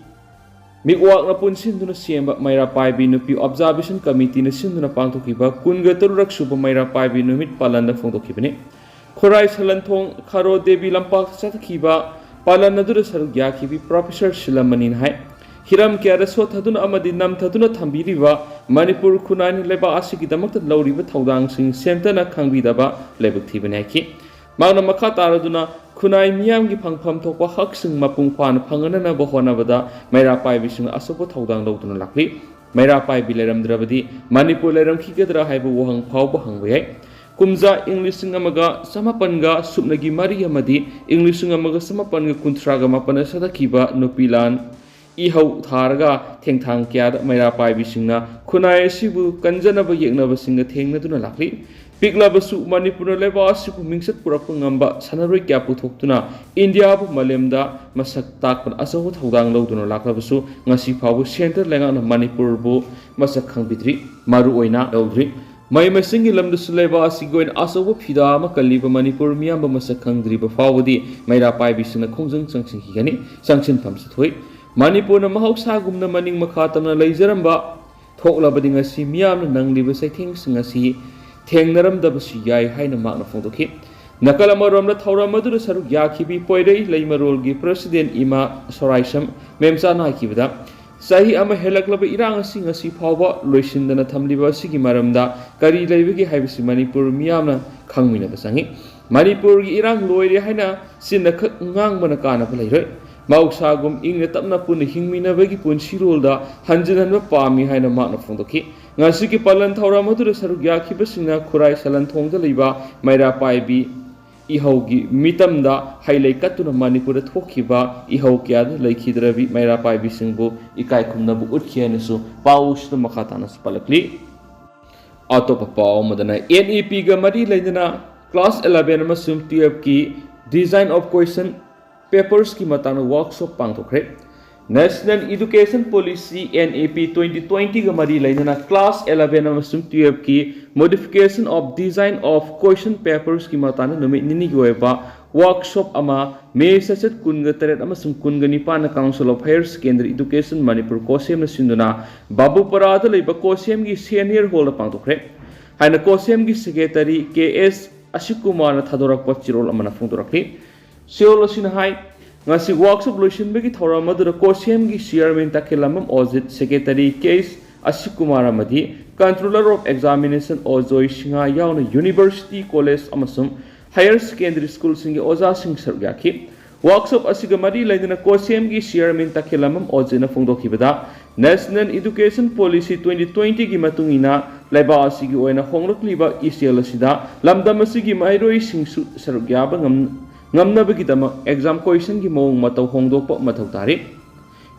ꯃꯤꯛꯋꯥꯛꯅ ꯄꯨꯟꯁꯤꯟꯗꯨꯅ ꯁꯦꯝꯕ ꯃꯩꯔꯥ ꯄꯥꯏꯕꯤ ꯅꯨꯄꯤ ꯑꯣꯕꯖꯥꯔꯕꯦꯁꯟ ꯀꯃꯤꯇꯤꯅ ꯁꯤꯟꯗꯨꯅ ꯄꯥꯡꯊꯣꯛꯈꯤꯕ ꯀꯨꯟꯒ ꯇꯔꯨꯛ ꯁꯨꯕ ꯃꯩꯔꯥ ꯄꯥꯏꯕꯤ ꯅꯨꯃꯤꯠ ꯄꯥꯂꯟꯗ ꯐꯣꯡꯗꯣꯛꯈꯤꯕꯅꯤ꯫ ꯈꯨꯔꯥꯏ ꯁꯂꯟꯊꯣꯡ ꯈꯥꯔꯣ ꯗꯦꯕꯤ ꯂꯝꯄꯥꯛꯇ ꯆꯠꯊꯈꯤꯕ ꯄꯥꯂꯟ ꯑꯗꯨꯗ ꯁꯔꯨꯛ ꯌꯥꯈꯤꯕꯤ ꯄ꯭ꯔꯣꯐꯦꯁꯔ ꯁꯤꯂꯝꯃꯅꯤꯅ ꯍꯥꯏ꯫ ꯍꯤꯔꯝ ꯀꯌꯥꯗ ꯁꯣꯠꯊꯗꯨꯅ ꯑꯃꯗꯤ ꯅꯝꯊꯗꯨꯅ ꯊꯝꯕꯤꯔꯤꯕ ꯃꯅꯤꯄꯨꯔ ꯈꯨꯟꯅꯥꯏꯅ ꯂꯩꯕꯥꯛ ꯑꯁꯤꯒꯤꯗꯃꯛꯇ ꯂꯧꯔꯤꯕ ꯊꯧꯗꯥꯡꯁꯤꯡ ꯁꯦꯟꯇꯔꯅ ꯈꯪꯕꯤꯗꯕ ꯂꯥꯏꯕꯛ ꯊꯤꯕꯅꯤ ꯍꯥꯏꯈꯤ꯫ ꯃꯍꯥꯛꯅ ꯃꯈꯥ ꯇꯥꯔꯗꯨꯅ ꯈꯨꯟꯅꯥꯏ ꯃꯤꯌꯥꯝꯒꯤ ꯐꯪꯐꯝ ꯊꯣꯛꯄ ꯍꯛꯁꯤꯡ ꯃꯄꯨꯡ ꯐꯥꯅ ꯐꯪꯍꯟꯅꯅꯕ ꯍꯣꯠꯅꯕꯗ ꯃꯩꯔꯥ ꯄꯥꯏꯕꯤꯁꯤꯡꯅ ꯑꯆꯧꯕ ꯊꯧꯗꯥꯡ ꯂꯧꯗꯨꯅ ꯂꯥꯛꯂꯤ꯫ ꯃꯩꯔꯥ ꯄꯥꯏꯕꯤ ꯂꯩꯔꯝꯗ꯭ꯔꯕꯗꯤ ꯃꯅꯤꯄꯨꯔ ꯂꯩꯔꯝꯈꯤꯒꯗ꯭ꯔꯥ ꯍꯥꯏꯕ ꯋꯥꯍꯪ ꯐꯥꯎꯕ ꯍꯪꯕ ꯌꯥꯏ꯫ ꯀꯨꯝꯖꯥ ꯏꯪ ꯂꯤꯁꯤꯡ ꯑꯃꯒ ꯆꯃꯥꯄꯟꯒ ꯁꯨꯞꯅꯒꯤ ꯃꯔꯤ ꯑꯃꯗꯤ ꯏꯪ ꯂꯤꯁꯤꯡ ꯑꯃꯒ ꯆꯃꯥꯄꯟꯒ ꯀꯨꯟꯊ꯭ꯔꯥꯒ ꯃꯥꯄꯟꯗ ꯆꯠꯊꯈꯤꯕ ꯅꯨꯄꯤ ꯂꯥꯟ ꯏꯍꯧ ꯊꯥꯔꯒ ꯊꯦꯡꯊꯥꯡ ꯀꯌꯥꯗ ꯃꯩꯔꯥ ꯄꯥꯏꯕꯤꯁꯤꯡꯅ ꯈꯨꯟꯅꯥꯏ ꯑꯁꯤꯕꯨ ꯀꯟꯖꯅꯕ ꯌꯦꯛꯅꯕꯁꯤꯡꯒ ꯊꯦꯡꯅꯗꯨꯅ ꯂꯥꯛꯂꯤ꯫ ꯄꯤꯛꯂꯕꯁꯨ ꯃꯅꯤꯄꯨꯔꯅ ꯂꯩꯕꯥꯛ ꯑꯁꯤꯕꯨ ꯃꯤꯡꯆꯠ ꯄꯨꯔꯛꯄ ꯉꯝꯕ ꯁꯥꯟꯅꯔꯣꯏ ꯀꯌꯥ ꯄꯨꯊꯣꯛꯇꯨꯅ ꯏꯟꯗꯤꯌꯥꯕꯨ ꯃꯥꯂꯦꯝꯗ ꯃꯁꯛ ꯇꯥꯛꯄꯗ ꯑꯆꯧꯕ ꯊꯧꯗꯥꯡ ꯂꯧꯗꯨꯅ ꯂꯥꯛꯂꯕꯁꯨ ꯉꯁꯤ ꯐꯥꯎꯕ ꯁꯦꯟꯇꯔ ꯂꯩꯉꯥꯛꯅ ꯃꯅꯤꯄꯨꯔꯕꯨ ꯃꯁꯛ ꯈꯪꯕꯤꯗ꯭ꯔꯤ, ꯃꯔꯨ ꯑꯣꯏꯅ ꯂꯧꯗ꯭ꯔꯤ꯫ ꯃꯍꯩ ꯃꯁꯤꯡꯒꯤ ꯂꯝꯗꯁꯨ ꯂꯩꯕꯥꯛ ꯑꯁꯤꯒꯤ ꯑꯣꯏꯅ ꯑꯆꯧꯕ ꯐꯤꯗꯥ ꯑꯃ ꯀꯜꯂꯤꯕ ꯃꯅꯤꯄꯨꯔ ꯃꯤꯌꯥꯝꯕ ꯃꯁꯛ ꯈꯪꯗ꯭ꯔꯤꯕ ꯐꯥꯎꯕꯗꯤ ꯃꯩꯔꯥ ꯄꯥꯏꯕꯤꯁꯤꯡꯅ ꯈꯣꯡꯖꯪ ꯆꯪꯁꯤꯟꯈꯤꯒꯅꯤ, ꯆꯪꯁꯤꯟꯐꯝꯁꯨ ꯊꯣꯛꯏ꯫ ꯃꯅꯤꯄꯨꯔꯅ ꯃꯍꯧꯁꯥꯒꯨꯝꯅ ꯃꯅꯤꯡ ꯃꯈꯥ ꯇꯝꯅ ꯂꯩꯖꯔꯝꯕ ꯊꯣꯛꯂꯕꯗꯤ ꯉꯁꯤ ꯃꯤꯌꯥꯝꯅ ꯅꯪꯂꯤꯕ ꯆꯩꯊꯦꯡꯁꯤꯡ ꯑꯁꯤ ꯊꯦꯡꯅꯔꯝꯗꯕꯁꯨ ꯌꯥꯏ ꯍꯥꯏꯅ ꯃꯍꯥꯛꯅ ꯐꯣꯡꯗꯣꯛꯈꯤ꯫ ꯅꯥꯀꯜ ꯑꯃꯔꯣꯝꯗ ꯊꯧꯔꯝ ꯑꯗꯨꯗ ꯁꯔꯨꯛ ꯌꯥꯈꯤꯕꯤ ꯄꯣꯏꯔꯩ ꯂꯩꯃꯔꯣꯜꯒꯤ ꯄ꯭ꯔꯁꯤꯗꯦꯟ ꯏꯃꯥ ꯁꯣꯔꯥꯏꯁꯝ ꯃꯦꯝꯆꯥꯅ ꯍꯥꯏꯈꯤꯕꯗ, ꯆꯍꯤ ꯑꯃ ꯍꯦꯜꯂꯛꯂꯕ ꯏꯔꯥꯡ ꯑꯁꯤ ꯉꯁꯤ ꯐꯥꯎꯕ ꯂꯣꯏꯁꯤꯟꯗꯅ ꯊꯝꯂꯤꯕ ꯑꯁꯤꯒꯤ ꯃꯔꯝꯗ ꯀꯔꯤ ꯂꯩꯕꯒꯦ ꯍꯥꯏꯕꯁꯤ ꯃꯅꯤꯄꯨꯔ ꯃꯤꯌꯥꯝꯅ ꯈꯪꯃꯤꯟꯅꯕ ꯆꯪꯏ꯫ ꯃꯅꯤꯄꯨꯔꯒꯤ ꯏꯔꯥꯡ ꯂꯣꯏꯔꯦ ꯍꯥꯏꯅ ꯆꯤꯟꯅ ꯈꯛ ꯉꯥꯡꯕꯅ ꯀꯥꯟꯅꯕ ꯂꯩꯔꯣꯏ꯫ ꯃꯍꯧꯁꯥꯒꯨꯝ ꯏꯪꯅ ꯇꯞꯅ ꯄꯨꯟꯅ ꯍꯤꯡꯃꯤꯟꯅꯕꯒꯤ ꯄꯨꯟꯁꯤꯔꯣꯜꯗ ꯍꯟꯖꯤꯟꯍꯟꯕ ꯄꯥꯝꯃꯤ ꯍꯥꯏꯅ ꯃꯍꯥꯛꯅ ꯐꯣꯡꯗꯣꯛꯈꯤ꯫ ꯉꯁꯤꯒꯤ ꯄꯥꯂꯟ ꯊꯧꯔꯝ ꯑꯗꯨꯗ ꯁꯔꯨꯛ ꯌꯥꯈꯤꯕꯁꯤꯡꯅ ꯈꯨꯔꯥꯏ ꯁꯂꯟꯊꯣꯡꯗ ꯂꯩꯕ ꯃꯩꯔꯥ ꯄꯥꯏꯕꯤ ꯏꯍꯧꯒꯤ ꯃꯤꯇꯝꯗ ꯍꯩ ꯂꯩ ꯀꯠꯇꯨꯅ ꯃꯅꯤꯄꯨꯔꯗ ꯊꯣꯛꯈꯤꯕ ꯏꯍꯧ ꯀꯌꯥꯗ ꯂꯩꯈꯤꯗ꯭ꯔꯕꯤ ꯃꯩꯔꯥ ꯄꯥꯏꯕꯤꯁꯤꯡꯕꯨ ꯏꯀꯥꯏ ꯈꯨꯝꯅꯕ ꯎꯠꯈꯤ ꯍꯥꯏꯅꯁꯨ ꯄꯥꯎꯁꯤꯗ ꯃꯈꯥ ꯇꯥꯅꯁꯨ ꯄꯜꯂꯛꯂꯤ꯫ ꯑꯇꯣꯞꯄ ꯄꯥꯎ ꯑꯃꯗꯅ, NEP ꯒ ꯃꯔꯤ ꯂꯩꯅꯅ class eleven ꯑꯃꯁꯨꯡ twelve ꯀꯤ design of question papers ꯀꯤ ꯃꯇꯥꯡꯗ workshop ꯄꯥꯡꯊꯣꯛꯈ꯭ꯔꯦ꯫ National Education Policy, NEP, twenty twenty ꯒ ꯃꯔꯤ ꯂꯩꯅꯅ class eleven ꯑꯃꯁꯨꯡ twelve ꯀꯤ modification of design of question papers ꯀꯤ ꯃꯇꯥꯡꯗ ꯅꯨꯃꯤꯠ ꯅꯤꯅꯤꯒꯤ ꯑꯣꯏꯕ workshop ꯑꯃ ꯃꯦ ꯆꯩꯆꯠ ꯀꯨꯟꯒ ꯇꯔꯦꯠ ꯑꯃꯁꯨꯡ ꯀꯨꯟꯒ ꯅꯤꯄꯥꯟꯗ Council of Higher Secondary Education Manipur, ꯀꯣꯁꯦꯝꯅ ꯁꯤꯟꯗꯨꯅ ꯕꯥꯕꯨꯄꯔꯥꯗ ꯂꯩꯕ ꯀꯣꯁꯦꯝꯒꯤ senior hall ꯗ ꯄꯥꯡꯊꯣꯛꯈ꯭ꯔꯦ ꯍꯥꯏꯅ ꯀꯣꯁꯦꯝꯒꯤ secretary K S ꯑꯁꯤꯀꯨꯃꯥꯔꯅ ꯊꯥꯗꯣꯔꯛꯄ ꯆꯦꯔꯣꯜ ꯑꯃꯅ ꯐꯣꯡꯗꯣꯔꯛꯂꯤ꯫ ꯆꯦꯔꯣꯜ ꯑꯁꯤꯅ ꯍꯥꯏ, ꯉꯁꯤ workshop ꯂꯣꯏꯁꯤꯟꯕꯒꯤ ꯊꯧꯔꯝ ꯑꯗꯨꯗ ꯀꯣꯁꯦꯝꯒꯤ chairman ꯇꯈꯦꯜꯂꯝꯕꯝ ꯑꯣꯖꯤꯠ, secretary K S ꯑꯁꯤꯀꯨꯃꯥꯔ ꯑꯃꯗꯤ Controller of Examination ꯑꯣꯖꯣꯏ ꯁꯤꯡꯍ ꯌꯥꯎꯅ university, college ꯑꯃꯁꯨꯡ higher secondary school ꯁꯤꯡꯒꯤ ꯑꯣꯖꯥꯁꯤꯡ ꯁꯔꯨꯛ ꯌꯥꯈꯤ꯫ Workshop ꯑꯁꯤꯒ ꯃꯔꯤ ꯂꯩꯅꯅ ꯀꯣꯁꯦꯝꯒꯤ chairman ꯇꯈꯦꯜꯂꯝꯕꯝ ꯑꯣꯖꯤꯠꯅ ꯐꯣꯡꯗꯣꯛꯈꯤꯕꯗ, National Education Policy twenty twenty ꯒꯤ ꯃꯇꯨꯡ ꯏꯟꯅ ꯂꯩꯕꯥꯛ ꯑꯁꯤꯒꯤ ꯑꯣꯏꯅ ꯍꯣꯡꯂꯛꯂꯤꯕ ꯏꯆꯦꯜ ꯑꯁꯤꯗ ꯂꯝꯗꯝ ꯑꯁꯤꯒꯤ ꯃꯍꯩꯔꯣꯏꯁꯤꯡꯁꯨ ꯁꯔꯨꯛ ꯌꯥꯕ ꯉꯝ-, ꯉꯝꯅꯕꯒꯤꯗꯃꯛ exam question ꯒꯤ ꯃꯑꯣꯡ ꯃꯇꯧ ꯍꯣꯡꯗꯣꯛꯄ ꯃꯊꯧ ꯇꯥꯔꯤ꯫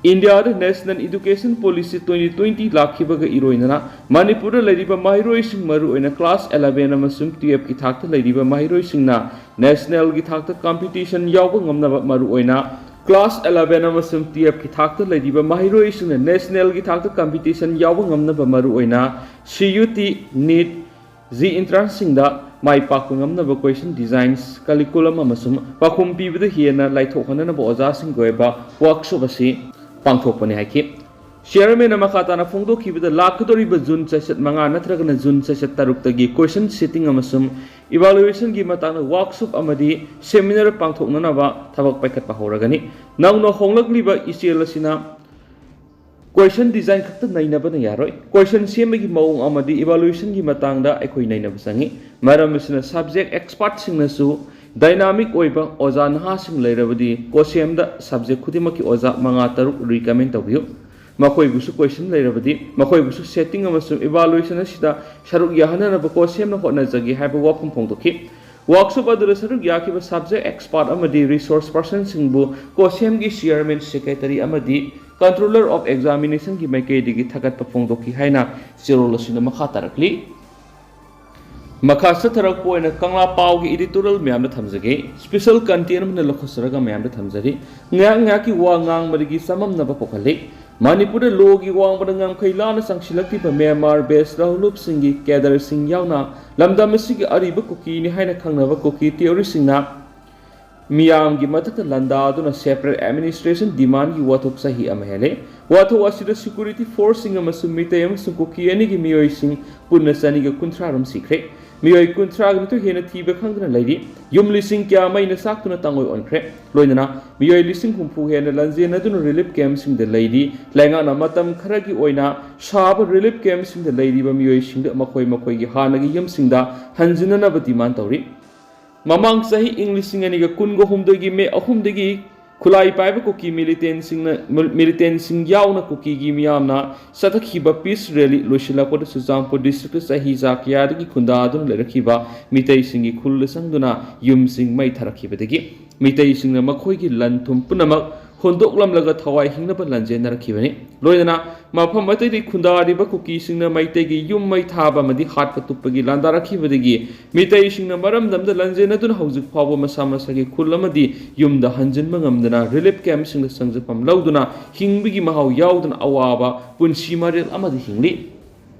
ꯏꯟꯗꯤꯌꯥꯗ National Education Policy twenty twenty ꯂꯥꯛꯈꯤꯕꯒ ꯏꯔꯣꯏꯅꯅ ꯃꯅꯤꯄꯨꯔꯗ ꯂꯩꯔꯤꯕ ꯃꯍꯩꯔꯣꯏꯁꯤꯡ, ꯃꯔꯨꯑꯣꯏꯅ class eleven ꯑꯃꯁꯨꯡ twelve ꯀꯤ ꯊꯥꯛꯇ ꯂꯩꯔꯤꯕ ꯃꯍꯩꯔꯣꯏꯁꯤꯡꯅ national ꯒꯤ ꯊꯥꯛꯇ competition ꯌꯥꯎꯕ ꯉꯝꯅꯕ, ꯃꯔꯨꯑꯣꯏꯅ class eleven ꯑꯃꯁꯨꯡ twelve ꯀꯤ ꯊꯥꯛꯇ ꯂꯩꯔꯤꯕ ꯃꯍꯩꯔꯣꯏꯁꯤꯡꯅ national ꯒꯤ ꯊꯥꯛꯇ competition ꯌꯥꯎꯕ ꯉꯝꯅꯕ, ꯃꯔꯨꯑꯣꯏꯅ C U T, NEET, JEE Entrance ꯁꯤꯡꯗ ꯃꯥꯏ ꯄꯥꯛꯄ ꯉꯝꯅꯕ question designs, curriculum ꯑꯃꯁꯨꯡ ꯄꯥꯎꯈꯨꯝ ꯄꯤꯕꯗ ꯍꯦꯟꯅ ꯂꯥꯏꯊꯣꯛꯍꯟꯅꯅꯕ ꯑꯣꯖꯥꯁꯤꯡꯒꯤ ꯑꯣꯏꯕ workshop ꯑꯁꯤ ꯄꯥꯡꯊꯣꯛꯄꯅꯤ ꯍꯥꯏꯈꯤ꯫ Chairman ꯅ ꯃꯈꯥ ꯇꯥꯅ ꯐꯣꯡꯗꯣꯛꯈꯤꯕꯗ, ꯂꯥꯛꯀꯗꯧꯔꯤꯕ June ꯆꯩꯆꯠ ꯃꯉꯥ ꯅꯠꯇ꯭ꯔꯒꯅ June ꯆꯩꯆꯠ ꯇꯔꯨꯛꯇꯒꯤ question sitting ꯑꯃꯁꯨꯡ evaluation ꯒꯤ ꯃꯇꯥꯡꯗ workshop ꯑꯃꯗꯤ seminar ꯄꯥꯡꯊꯣꯛꯅꯅꯕ ꯊꯕꯛ ꯄꯥꯏꯈꯠꯄ ꯍꯧꯔꯒꯅꯤ꯫ ꯅꯧꯅ ꯍꯣꯡꯂꯛꯂꯤꯕ ꯏꯆꯦꯜ ꯑꯁꯤꯅ question design ꯈꯛꯇ ꯅꯩꯅꯕꯅ ꯌꯥꯔꯣꯏ꯫ Question ꯁꯦꯝꯕꯒꯤ ꯃꯑꯣꯡ ꯑꯃꯗꯤ evaluation ꯒꯤ ꯃꯇꯥꯡꯗ ꯑꯩꯈꯣꯏ ꯅꯩꯅꯕ ꯆꯪꯏ꯫ ꯃꯔꯝ ꯑꯁꯤꯅ subject expert ꯁꯤꯡꯅꯁꯨ dynamic ꯑꯣꯏꯕ ꯑꯣꯖꯥ ꯅꯍꯥꯁꯤꯡ ꯂꯩꯔꯕꯗꯤ ꯀꯣꯁꯦꯝꯗ subject ꯈꯨꯗꯤꯡꯃꯛꯀꯤ ꯑꯣꯖꯥ ꯃꯉꯥ ꯇꯔꯨꯛ recommend ꯇꯧꯕꯤꯌꯨ꯫ ꯃꯈꯣꯏꯕꯨꯁꯨ ꯀꯣꯏꯁꯟ ꯂꯩꯔꯕꯗꯤ ꯃꯈꯣꯏꯕꯨꯁꯨ ꯁꯦꯠꯇꯤꯡ ꯑꯃꯁꯨꯡ ꯏꯚꯥꯂꯨꯌꯦꯁꯟ ꯑꯁꯤꯗ ꯁꯔꯨꯛ ꯌꯥꯍꯟꯅꯅꯕ ꯀꯣ ꯁꯦꯝꯅ ꯍꯣꯠꯅꯖꯒꯦ ꯍꯥꯏꯕ ꯋꯥꯐꯝ ꯐꯣꯡꯗꯣꯛꯈꯤ꯫ ꯋꯥꯔꯛꯁꯣꯞ ꯑꯗꯨꯗ ꯁꯔꯨꯛ ꯌꯥꯈꯤꯕ ꯁꯕꯖꯦꯛ ꯑꯦꯛꯁꯄꯥꯔꯠ ꯑꯃꯗꯤ ꯔꯤꯁꯣꯔꯁ ꯄꯔꯁꯟꯁꯤꯡꯕꯨ ꯀꯣ ꯁꯦꯝꯒꯤ ꯆꯤꯌꯔꯃꯦꯟ, ꯁꯦꯀ꯭ꯔꯦꯇꯔꯤ ꯑꯃꯗꯤ ꯀꯟꯇ꯭ꯔꯣꯂꯔ ꯑꯣꯐ ꯑꯦꯛꯖꯥꯃꯤꯅꯦꯁꯟꯒꯤ ꯃꯥꯏꯀꯩꯗꯒꯤ ꯊꯥꯒꯠꯄ ꯐꯣꯡꯗꯣꯛꯈꯤ ꯍꯥꯏꯅ ꯆꯦꯔꯣꯜ ꯑꯁꯤꯅ ꯃꯈꯥ ꯇꯥꯔꯛꯂꯤ꯫ ꯃꯈꯥ ꯆꯠꯊꯔꯛꯄ ꯑꯣꯏꯅ ꯀꯪꯂꯥ ꯄꯥꯎꯒꯤ ꯏꯗꯤꯇꯣꯔꯤꯌꯦꯜ ꯃꯌꯥꯝꯗ ꯊꯝꯖꯒꯦ꯫ ꯁ꯭ꯄꯦꯁꯦꯜ ꯀꯟꯇꯦꯟ ꯑꯃꯅ ꯂꯧꯈꯠꯆꯔꯒ ꯃꯌꯥꯝꯗ ꯊꯝꯖꯔꯤ꯫ ꯉꯥꯏꯍꯥꯛ ꯉꯥꯏꯍꯥꯛꯀꯤ ꯋꯥ ꯉꯥꯡꯕꯗꯒꯤ ꯆꯃꯝꯅꯕ ꯄꯣꯛꯍꯜꯂꯤ꯫ ꯃꯅꯤꯄꯨꯔꯗ ꯂꯣꯒꯤ ꯋꯥꯡꯃꯗ ꯉꯝꯈꯩ ꯂꯥꯟꯅ ꯆꯪꯁꯤꯜꯂꯛꯂꯤꯕ ꯃ꯭ꯌꯥꯟꯃꯥꯔ ꯕꯦꯁ ꯔꯥꯍꯨꯂꯨꯞꯁꯤꯡꯒꯤ ꯀꯦꯗꯔꯁꯤꯡ ꯌꯥꯎꯅ ꯂꯝꯗꯝ ꯑꯁꯤꯒꯤ ꯑꯔꯤꯕ ꯀꯨꯀꯤꯅꯤ ꯍꯥꯏꯅ ꯈꯪꯅꯕ ꯀꯨꯀꯤ ꯊꯤꯑꯣꯔꯤꯁꯤꯡꯅ ꯃꯤꯌꯥꯝꯒꯤ ꯃꯊꯛꯇ ꯂꯥꯟꯗꯥꯗꯨꯅ ꯁꯦꯄꯔꯦꯠ ꯑꯦꯗꯃꯤꯅꯤꯁꯇ꯭ꯔꯦꯁꯟ ꯗꯤꯃꯥꯟꯒꯤ ꯋꯥꯊꯣꯛ ꯆꯍꯤ ꯑꯃ ꯍꯦꯜꯂꯦ꯫ ꯋꯥꯊꯣꯛ ꯑꯁꯤꯗ ꯁꯦꯀ꯭ꯌꯨꯔꯤꯇꯤ ꯐꯣꯔꯁꯁꯤꯡ ꯑꯃꯁꯨꯡ ꯃꯤꯇꯩ ꯑꯃꯁꯨꯡ ꯀꯨꯀꯤ ꯑꯅꯤꯒꯤ ꯃꯤꯑꯣꯏꯁꯤꯡ ꯄꯨꯟꯅ ꯆꯅꯤꯒ ꯀꯨꯟꯊ꯭ꯔꯥ ꯔꯣꯝ ꯁꯤꯈ꯭ꯔꯦ꯫ ꯃꯤꯑꯣꯏ ꯀꯨꯟꯊ꯭ꯔꯥꯒ ꯅꯤꯊꯣꯏ ꯍꯦꯟꯅ ꯊꯤꯕ ꯈꯪꯗꯅ ꯂꯩꯔꯤ꯫ ꯌꯨꯝ ꯂꯤꯁꯤꯡ ꯀꯌꯥ ꯃꯩꯅ ꯆꯥꯛꯇꯨꯅ ꯇꯥꯡꯑꯣꯏ ꯑꯣꯟꯈ꯭ꯔꯦ꯫ ꯂꯣꯏꯅꯅ ꯃꯤꯑꯣꯏ ꯂꯤꯁꯤꯡ ꯍꯨꯝꯐꯨ ꯍꯦꯟꯅ ꯂꯟꯖꯦꯟꯅꯗꯨꯅ ꯔꯤꯂꯤꯐ ꯀꯦꯝꯞꯁꯤꯡꯗ ꯂꯩꯔꯤ꯫ ꯂꯩꯉꯥꯛꯅ ꯃꯇꯝ ꯈꯔꯒꯤ ꯑꯣꯏꯅ ꯁꯥꯕ ꯔꯤꯂꯤꯐ ꯀꯦꯝꯞꯁꯤꯡꯗ ꯂꯩꯔꯤꯕ ꯃꯤꯑꯣꯏꯁꯤꯡꯗ ꯃꯈꯣꯏ ꯃꯈꯣꯏꯒꯤ ꯍꯥꯟꯅꯒꯤ ꯌꯨꯝꯁꯤꯡꯗ ꯍꯟꯖꯤꯟꯅꯅꯕ ꯗꯤꯃꯥꯟ ꯇꯧꯔꯤ꯫ ꯃꯃꯥꯡ ꯆꯍꯤ ꯏꯪ ꯂꯤꯁꯤꯡ ꯑꯅꯤꯒ ꯀꯨꯟꯒ ꯍꯨꯝꯗꯣꯏꯒꯤ ꯃꯦ ꯑꯍꯨꯝꯗꯒꯤ ꯈꯨꯠꯂꯥꯏ ꯄꯥꯏꯕ ꯀꯨꯀꯤ ꯃꯤꯂꯤꯇꯦꯟꯁꯤꯡꯅ, ꯃꯤꯂꯤꯇꯦꯟꯁꯤꯡ ꯌꯥꯎꯅ ꯀꯨꯀꯤꯒꯤ ꯃꯤꯌꯥꯝꯅ ꯆꯠꯊꯈꯤꯕ ꯄꯤꯁ ꯔꯦꯂꯤ ꯂꯣꯏꯁꯤꯜꯂꯛꯄꯗ ꯆꯨꯔꯆꯥꯟꯄꯨꯔ ꯗꯤꯁꯇ꯭ꯔꯤꯛꯇ ꯆꯍꯤ ꯆꯥ ꯀꯌꯥꯗꯒꯤ ꯈꯨꯟꯗꯥꯗꯨꯅ ꯂꯩꯔꯛꯈꯤꯕ ꯃꯤꯇꯩꯁꯤꯡꯒꯤ ꯈꯨꯜꯗ ꯆꯪꯗꯨꯅ ꯌꯨꯝꯁꯤꯡ ꯃꯩ ꯊꯥꯔꯛꯈꯤꯕꯗꯒꯤ ꯃꯤꯇꯩꯁꯤꯡꯅ ꯃꯈꯣꯏꯒꯤ ꯂꯟ ꯊꯨꯝ ꯄꯨꯝꯅꯃꯛ ꯍꯨꯟꯗꯣꯛꯂꯝꯂꯒ ꯊꯋꯥꯏ ꯍꯤꯡꯅꯕ ꯂꯟꯖꯦꯟꯅꯔꯛꯈꯤꯕꯅꯤ꯫ ꯂꯣꯏꯅꯅ ꯃꯐꯝ ꯑꯇꯩꯗꯒꯤ ꯈꯨꯟꯗꯥꯔꯤꯕ ꯀꯨꯀꯤꯁꯤꯡꯅ ꯃꯩꯇꯩꯒꯤ ꯌꯨꯝ ꯃꯩ ꯊꯥꯕ ꯑꯃꯗꯤ ꯍꯥꯠꯄ ꯇꯨꯞꯄꯒꯤ ꯂꯥꯟꯗꯥꯔꯛꯈꯤꯕꯗꯒꯤ ꯃꯤꯇꯩꯁꯤꯡꯅ ꯃꯔꯝꯗꯝꯗ ꯂꯟꯖꯦꯟꯅꯗꯨꯅ ꯍꯧꯖꯤꯛ ꯐꯥꯎꯕ ꯃꯁꯥ ꯃꯁꯥꯒꯤ ꯈꯨꯜ ꯑꯃꯗꯤ ꯌꯨꯝꯗ ꯍꯟꯖꯤꯟꯕ ꯉꯝꯗꯅ ꯔꯤꯂꯤꯐ ꯀꯦꯝꯞꯁꯤꯡꯗ ꯆꯪꯖꯐꯝ ꯂꯧꯗꯨꯅ ꯍꯤꯡꯕꯒꯤ ꯃꯍꯥꯎ ꯌꯥꯎꯗꯅ ꯑꯋꯥꯕ ꯄꯨꯟꯁꯤ ꯃꯔꯦꯜ ꯑꯃꯗ ꯍꯤꯡꯂꯤ꯫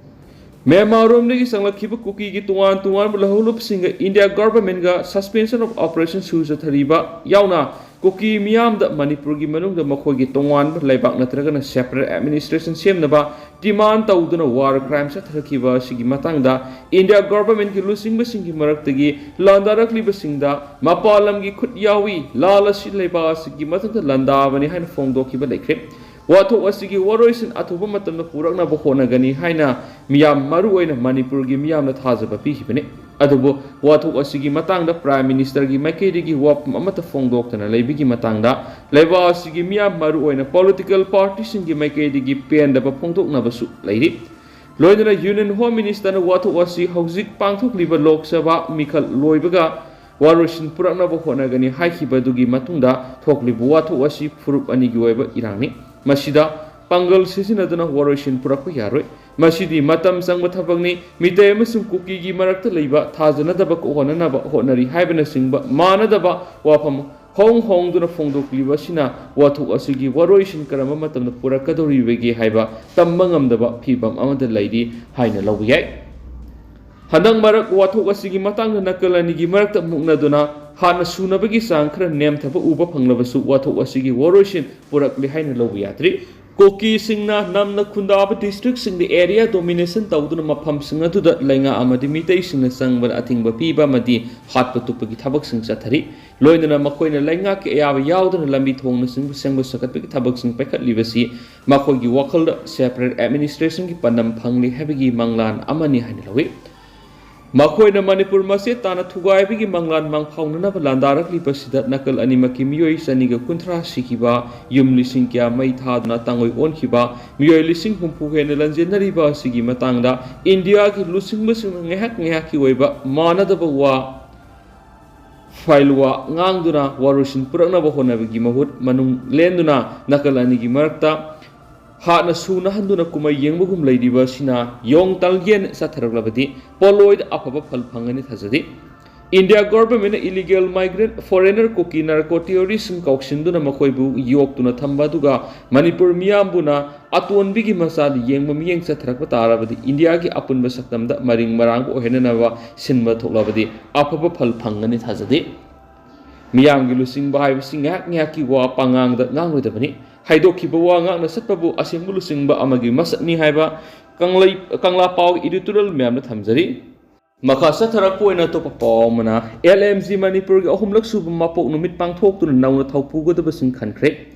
ꯃ꯭ꯌꯥꯟꯃꯥꯔꯔꯣꯝꯗꯒꯤ ꯆꯪꯂꯛꯈꯤꯕ ꯀꯨꯀꯤꯒꯤ ꯇꯣꯉꯥꯟ ꯇꯣꯉꯥꯟꯕ ꯂꯧꯍꯧꯂꯨꯞꯁꯤꯡꯒ ꯏꯟꯗꯤꯌꯥ ꯒꯚꯔꯟꯃꯦꯟꯠꯒ ꯁꯁꯄꯦꯟꯁꯟ ꯑꯣꯐ ꯑꯣꯄꯔꯦꯁꯟ ꯁꯨ ꯆꯠꯊꯔꯤꯕ ꯌꯥꯎꯅ ꯀꯨꯀꯤ ꯃꯤꯌꯥꯝꯗ ꯃꯅꯤꯄꯨꯔꯒꯤ ꯃꯅꯨꯡꯗ ꯃꯈꯣꯏꯒꯤ ꯇꯣꯉꯥꯟꯕ ꯂꯩꯕꯥꯛ ꯅꯠꯇ꯭ꯔꯒꯅ ꯁꯦꯄꯔꯦꯠ ꯑꯦꯗꯃꯤꯅꯤꯁꯇ꯭ꯔꯦꯁꯟ ꯁꯦꯝꯅꯕ ꯗꯤꯃꯥꯟ ꯇꯧꯗꯨꯅ ꯋꯥꯔ ꯀ꯭ꯔꯥꯏꯝ ꯆꯠꯊꯔꯛꯈꯤꯕ ꯑꯁꯤꯒꯤ ꯃꯇꯥꯡꯗ ꯏꯟꯗꯤꯌꯥ ꯒꯚꯔꯟꯃꯦꯟꯠꯀꯤ ꯂꯨꯆꯤꯡꯕꯁꯤꯡꯒꯤ ꯃꯔꯛꯇꯒꯤ ꯂꯥꯟꯗꯥꯔꯛꯂꯤꯕꯁꯤꯡꯗ ꯃꯄꯥꯟ ꯂꯝꯒꯤ ꯈꯨꯠ ꯌꯥꯎꯏ, ꯂꯥꯜ ꯑꯁꯤ ꯂꯩꯕꯥꯛ ꯑꯁꯤꯒꯤ ꯃꯊꯛꯇ ꯂꯥꯟꯗꯥꯕꯅꯤ ꯍꯥꯏꯅ ꯐꯣꯡꯗꯣꯛꯈꯤꯕ ꯂꯩꯈ꯭ꯔꯦ꯫ ꯋꯥꯊꯣꯛ ꯑꯁꯤꯒꯤ ꯋꯥꯔꯣꯏꯁꯤꯟ ꯑꯊꯨꯕ ꯃꯇꯝꯗ ꯄꯨꯔꯛꯅꯕ ꯍꯣꯠꯅꯒꯅꯤ ꯍꯥꯏꯅ ꯃꯤꯌꯥꯝ, ꯃꯔꯨꯑꯣꯏꯅ ꯃꯅꯤꯄꯨꯔꯒꯤ ꯃꯤꯌꯥꯝꯅ ꯊꯥꯖꯕ ꯄꯤꯈꯤꯕꯅꯤ꯫ ꯑꯗꯨꯕꯨ ꯋꯥꯊꯣꯛ ꯑꯁꯤꯒꯤ ꯃꯇꯥꯡꯗ Prime Ministerꯒꯤ ꯃꯥꯏꯀꯩꯗꯒꯤ ꯋꯥꯐꯝ ꯑꯃꯠꯇ ꯐꯣꯡꯗꯣꯛꯇꯅ ꯂꯩꯕꯒꯤ ꯃꯇꯥꯡꯗ ꯂꯩꯕꯥꯛ ꯑꯁꯤꯒꯤ ꯃꯤꯌꯥꯝ, ꯃꯔꯨꯑꯣꯏꯅ political partyꯁꯤꯡꯒꯤ ꯃꯥꯏꯀꯩꯗꯒꯤ ꯄꯦꯟꯗꯕ ꯐꯣꯡꯗꯣꯛꯅꯕꯁꯨ ꯂꯩꯔꯤ꯫ ꯂꯣꯏꯅꯅ Union Home Ministerꯅ ꯋꯥꯊꯣꯛ ꯑꯁꯤ ꯍꯧꯖꯤꯛ ꯄꯥꯡꯊꯣꯛꯂꯤꯕ ꯂꯣꯛ ꯁꯚꯥ ꯃꯤꯈꯜ ꯂꯣꯏꯕꯒ ꯋꯥꯔꯣꯏꯁꯤꯟ ꯄꯨꯔꯛꯅꯕ ꯍꯣꯠꯅꯒꯅꯤ ꯍꯥꯏꯈꯤꯕꯗꯨꯒꯤ ꯃꯇꯨꯡꯗ ꯊꯣꯛꯂꯤꯕ ꯋꯥꯊꯣꯛ ꯑꯁꯤ ꯐꯨꯔꯨꯞ ꯑꯅꯤꯒꯤ ꯑꯣꯏꯕ ꯏꯔꯥꯡꯅꯤ꯫ ꯃꯁꯤꯗ ꯄꯥꯡꯒꯜ ꯁꯤꯖꯤꯟꯅꯗꯨꯅ ꯋꯥꯔꯣꯏꯁꯤꯟ ꯄꯨꯔꯛꯄ ꯌꯥꯔꯣꯏ꯫ ꯃꯁꯤꯗꯤ ꯃꯇꯝ ꯆꯪꯕ ꯊꯕꯛꯅꯤ꯫ ꯃꯤꯇꯩ ꯑꯃꯁꯨꯡ ꯀꯨꯀꯤꯒꯤ ꯃꯔꯛꯇ ꯂꯩꯕ ꯊꯥꯖꯅꯗꯕ ꯀꯣꯛꯍꯟꯅꯅꯕ ꯍꯣꯠꯅꯔꯤ ꯍꯥꯏꯕꯅꯆꯤꯡꯕ ꯃꯥꯟꯅꯗꯕ ꯋꯥꯐꯝ ꯍꯣꯡ ꯍꯣꯡꯗꯨꯅ ꯐꯣꯡꯗꯣꯛꯂꯤꯕ ꯑꯁꯤꯅ ꯋꯥꯊꯣꯛ ꯑꯁꯤꯒꯤ ꯋꯥꯔꯣꯏꯁꯤꯟ ꯀꯔꯝꯕ ꯃꯇꯝꯗ ꯄꯨꯔꯛꯀꯗꯧꯔꯤꯕꯒꯦ ꯍꯥꯏꯕ ꯇꯝꯕ ꯉꯝꯗꯕ ꯐꯤꯚꯝ ꯑꯃꯗ ꯂꯩꯔꯤ ꯍꯥꯏꯅ ꯂꯧꯕ ꯌꯥꯏ꯫ ꯍꯟꯗꯛ ꯃꯔꯛ ꯋꯥꯊꯣꯛ ꯑꯁꯤꯒꯤ ꯃꯇꯥꯡꯗ ꯅꯥꯀꯜ ꯑꯅꯤꯒꯤ ꯃꯔꯛꯇ ꯃꯨꯛꯅꯗꯨꯅ ꯍꯥꯟꯅ ꯁꯨꯅꯕꯒꯤ ꯆꯥꯡ ꯈꯔ ꯅꯦꯝꯊꯕ ꯎꯕ ꯐꯪꯂꯕꯁꯨ, ꯋꯥꯊꯣꯛ ꯑꯁꯤꯒꯤ ꯋꯥꯔꯣꯏꯁꯤꯟ ꯄꯨꯔꯛꯂꯦ ꯍꯥꯏꯅ ꯂꯧꯕ ꯌꯥꯗ꯭ꯔꯤ꯫ ꯀꯨꯀꯤꯁꯤꯡꯅ ꯅꯝꯅ ꯈꯨꯟꯗꯥꯕ districtꯁꯤꯡꯗ area domination ꯇꯧꯗꯨꯅ ꯃꯐꯝꯁꯤꯡ ꯑꯗꯨꯗ ꯂꯩꯉꯥꯛ ꯑꯃꯗꯤ ꯃꯤꯇꯩꯁꯤꯡꯅ ꯆꯪꯕꯗ ꯑꯊꯤꯡꯕ ꯄꯤꯕ ꯑꯃꯗꯤ ꯍꯥꯠꯄ ꯇꯨꯞꯄꯒꯤ ꯊꯕꯛꯁꯤꯡ ꯆꯠꯊꯔꯤ꯫ ꯂꯣꯏꯅꯅ ꯃꯈꯣꯏꯅ ꯂꯩꯉꯥꯛꯀꯤ ꯑꯌꯥꯕ ꯌꯥꯎꯗꯅ ꯂꯝꯕꯤ ꯊꯣꯡꯅꯆꯤꯡꯕ ꯁꯦꯝꯒꯠ ꯁꯥꯒꯠꯄꯒꯤ ꯊꯕꯛꯁꯤꯡ ꯄꯥꯏꯈꯠꯂꯤꯕꯁꯤ ꯃꯈꯣꯏꯒꯤ ꯋꯥꯈꯜꯗ separate administrationꯒꯤ ꯄꯥꯟꯗꯝ ꯐꯪꯂꯤ ꯍꯥꯏꯕꯒꯤ ꯃꯪꯂꯥꯟ ꯑꯃꯅꯤ ꯍꯥꯏꯅ ꯂꯧꯏ꯫ ꯃꯈꯣꯏꯅ ꯃꯅꯤꯄꯨꯔ ꯃꯆꯦꯠ ꯇꯥꯅ ꯊꯨꯒꯥꯏꯕꯒꯤ ꯃꯪꯂꯥꯟ ꯃꯪꯐꯥꯎꯅꯅꯕ ꯂꯥꯟꯗꯥꯔꯛꯂꯤꯕꯁꯤꯗ ꯅꯥꯀꯜ ꯑꯅꯤꯃꯛꯀꯤ ꯃꯤꯑꯣꯏ ꯆꯅꯤꯒ ꯀꯨꯟꯊ꯭ꯔꯥ ꯁꯤꯈꯤꯕ, ꯌꯨꯝ ꯂꯤꯁꯤꯡ ꯀꯌꯥ ꯃꯩ ꯊꯥꯗꯨꯅ ꯇꯥꯡꯑꯣꯏ ꯑꯣꯟꯈꯤꯕ, ꯃꯤꯑꯣꯏ ꯂꯤꯁꯤꯡ ꯍꯨꯝꯐꯨ ꯍꯦꯟꯅ ꯂꯟꯖꯦꯟꯅꯔꯤꯕ ꯑꯁꯤꯒꯤ ꯃꯇꯥꯡꯗ ꯏꯟꯗꯤꯌꯥꯒꯤ ꯂꯨꯆꯤꯡꯕꯁꯤꯡꯅ ꯉꯥꯏꯍꯥꯛ ꯉꯥꯏꯍꯥꯛꯀꯤ ꯑꯣꯏꯕ ꯃꯥꯟꯅꯗꯕ ꯋꯥ ꯐꯥꯏꯜꯋꯥ ꯉꯥꯡꯗꯨꯅ ꯋꯥꯔꯣꯏꯁꯤꯟ ꯄꯨꯔꯛꯅꯕ ꯍꯣꯠꯅꯕꯒꯤ ꯃꯍꯨꯠ, ꯃꯅꯨꯡ ꯂꯦꯟꯗꯨꯅ ꯅꯥꯀꯜ ꯑꯅꯤꯒꯤ ꯃꯔꯛꯇ ꯍꯥꯠꯅ ꯁꯨꯅꯍꯟꯗꯨꯅ ꯀꯨꯝꯍꯩ ꯌꯦꯡꯕꯒꯨꯝ ꯂꯩꯔꯤꯕ ꯑꯁꯤꯅ ꯌꯣꯡ ꯇꯜꯒꯦꯟ ꯆꯠꯊꯔꯛꯂꯕꯗꯤ ꯄꯣꯠꯂꯣꯏꯗ ꯑꯐꯕ ꯐꯜ ꯐꯪꯒꯅꯤ ꯊꯥꯖꯗꯦ꯫ India governmentꯅ illegal migrant, foreigner, ꯀꯨꯀꯤ narco terroristꯁꯤꯡ ꯀꯧꯁꯤꯟꯗꯨꯅ ꯃꯈꯣꯏꯕꯨ ꯌꯣꯛꯇꯨꯅ ꯊꯝꯕ ꯑꯗꯨꯒ ꯃꯅꯤꯄꯨꯔ ꯃꯤꯌꯥꯝꯕꯨꯅ ꯑꯇꯣꯟꯕꯤꯒꯤ ꯃꯆꯥꯗꯤ ꯌꯦꯡꯕ ꯃꯤꯠꯌꯦꯡ ꯆꯠꯊꯔꯛꯄ ꯇꯥꯔꯕꯗꯤ ꯏꯟꯗꯤꯌꯥꯒꯤ ꯑꯄꯨꯟꯕ ꯁꯛꯇꯝꯗ ꯃꯔꯤꯡ ꯃꯔꯥꯡꯕ ꯑꯣꯏꯍꯟꯅꯅꯕ ꯁꯤꯟꯕ ꯊꯣꯛꯂꯕꯗꯤ ꯑꯐꯕ ꯐꯜ ꯐꯪꯒꯅꯤ ꯊꯥꯖꯗꯦ꯫ ꯃꯤꯌꯥꯝꯒꯤ ꯂꯨꯆꯤꯡꯕ ꯍꯥꯏꯕꯁꯤ ꯉꯥꯏꯍꯥꯛ ꯉꯥꯏꯍꯥꯛꯀꯤ ꯋꯥ ꯄꯉꯥꯡꯗ ꯉꯥꯡꯂꯣꯏꯗꯕꯅꯤ꯫ ꯍꯥꯏꯗꯣꯛꯈꯤꯕ ꯋꯥ ꯉꯥꯛꯅ ꯆꯠꯄꯕꯨ ꯑꯁꯦꯡꯕ ꯂꯨꯆꯤꯡꯕ ꯑꯃꯒꯤ ꯃꯁꯛꯅꯤ ꯍꯥꯏꯕ ꯀꯪꯂꯩ-, ꯀꯪꯂꯥ ꯄꯥꯎ editorial ꯃꯌꯥꯝꯅ ꯊꯝꯖꯔꯤ꯫ ꯃꯈꯥ ꯆꯠꯊꯔꯛꯄ ꯑꯣꯏꯅ ꯑꯇꯣꯞꯄ ꯄꯥꯎ ꯑꯃꯅ, L M G ꯃꯅꯤꯄꯨꯔꯒꯤ ꯑꯍꯨꯝꯂꯛ ꯁꯨꯕ ꯃꯄꯣꯛ ꯅꯨꯃꯤꯠ ꯄꯥꯡꯊꯣꯛꯇꯨꯅ ꯅꯧꯅ ꯊꯧꯄꯨꯒꯗꯕꯁꯤꯡ ꯈꯟꯈ꯭ꯔꯦ꯫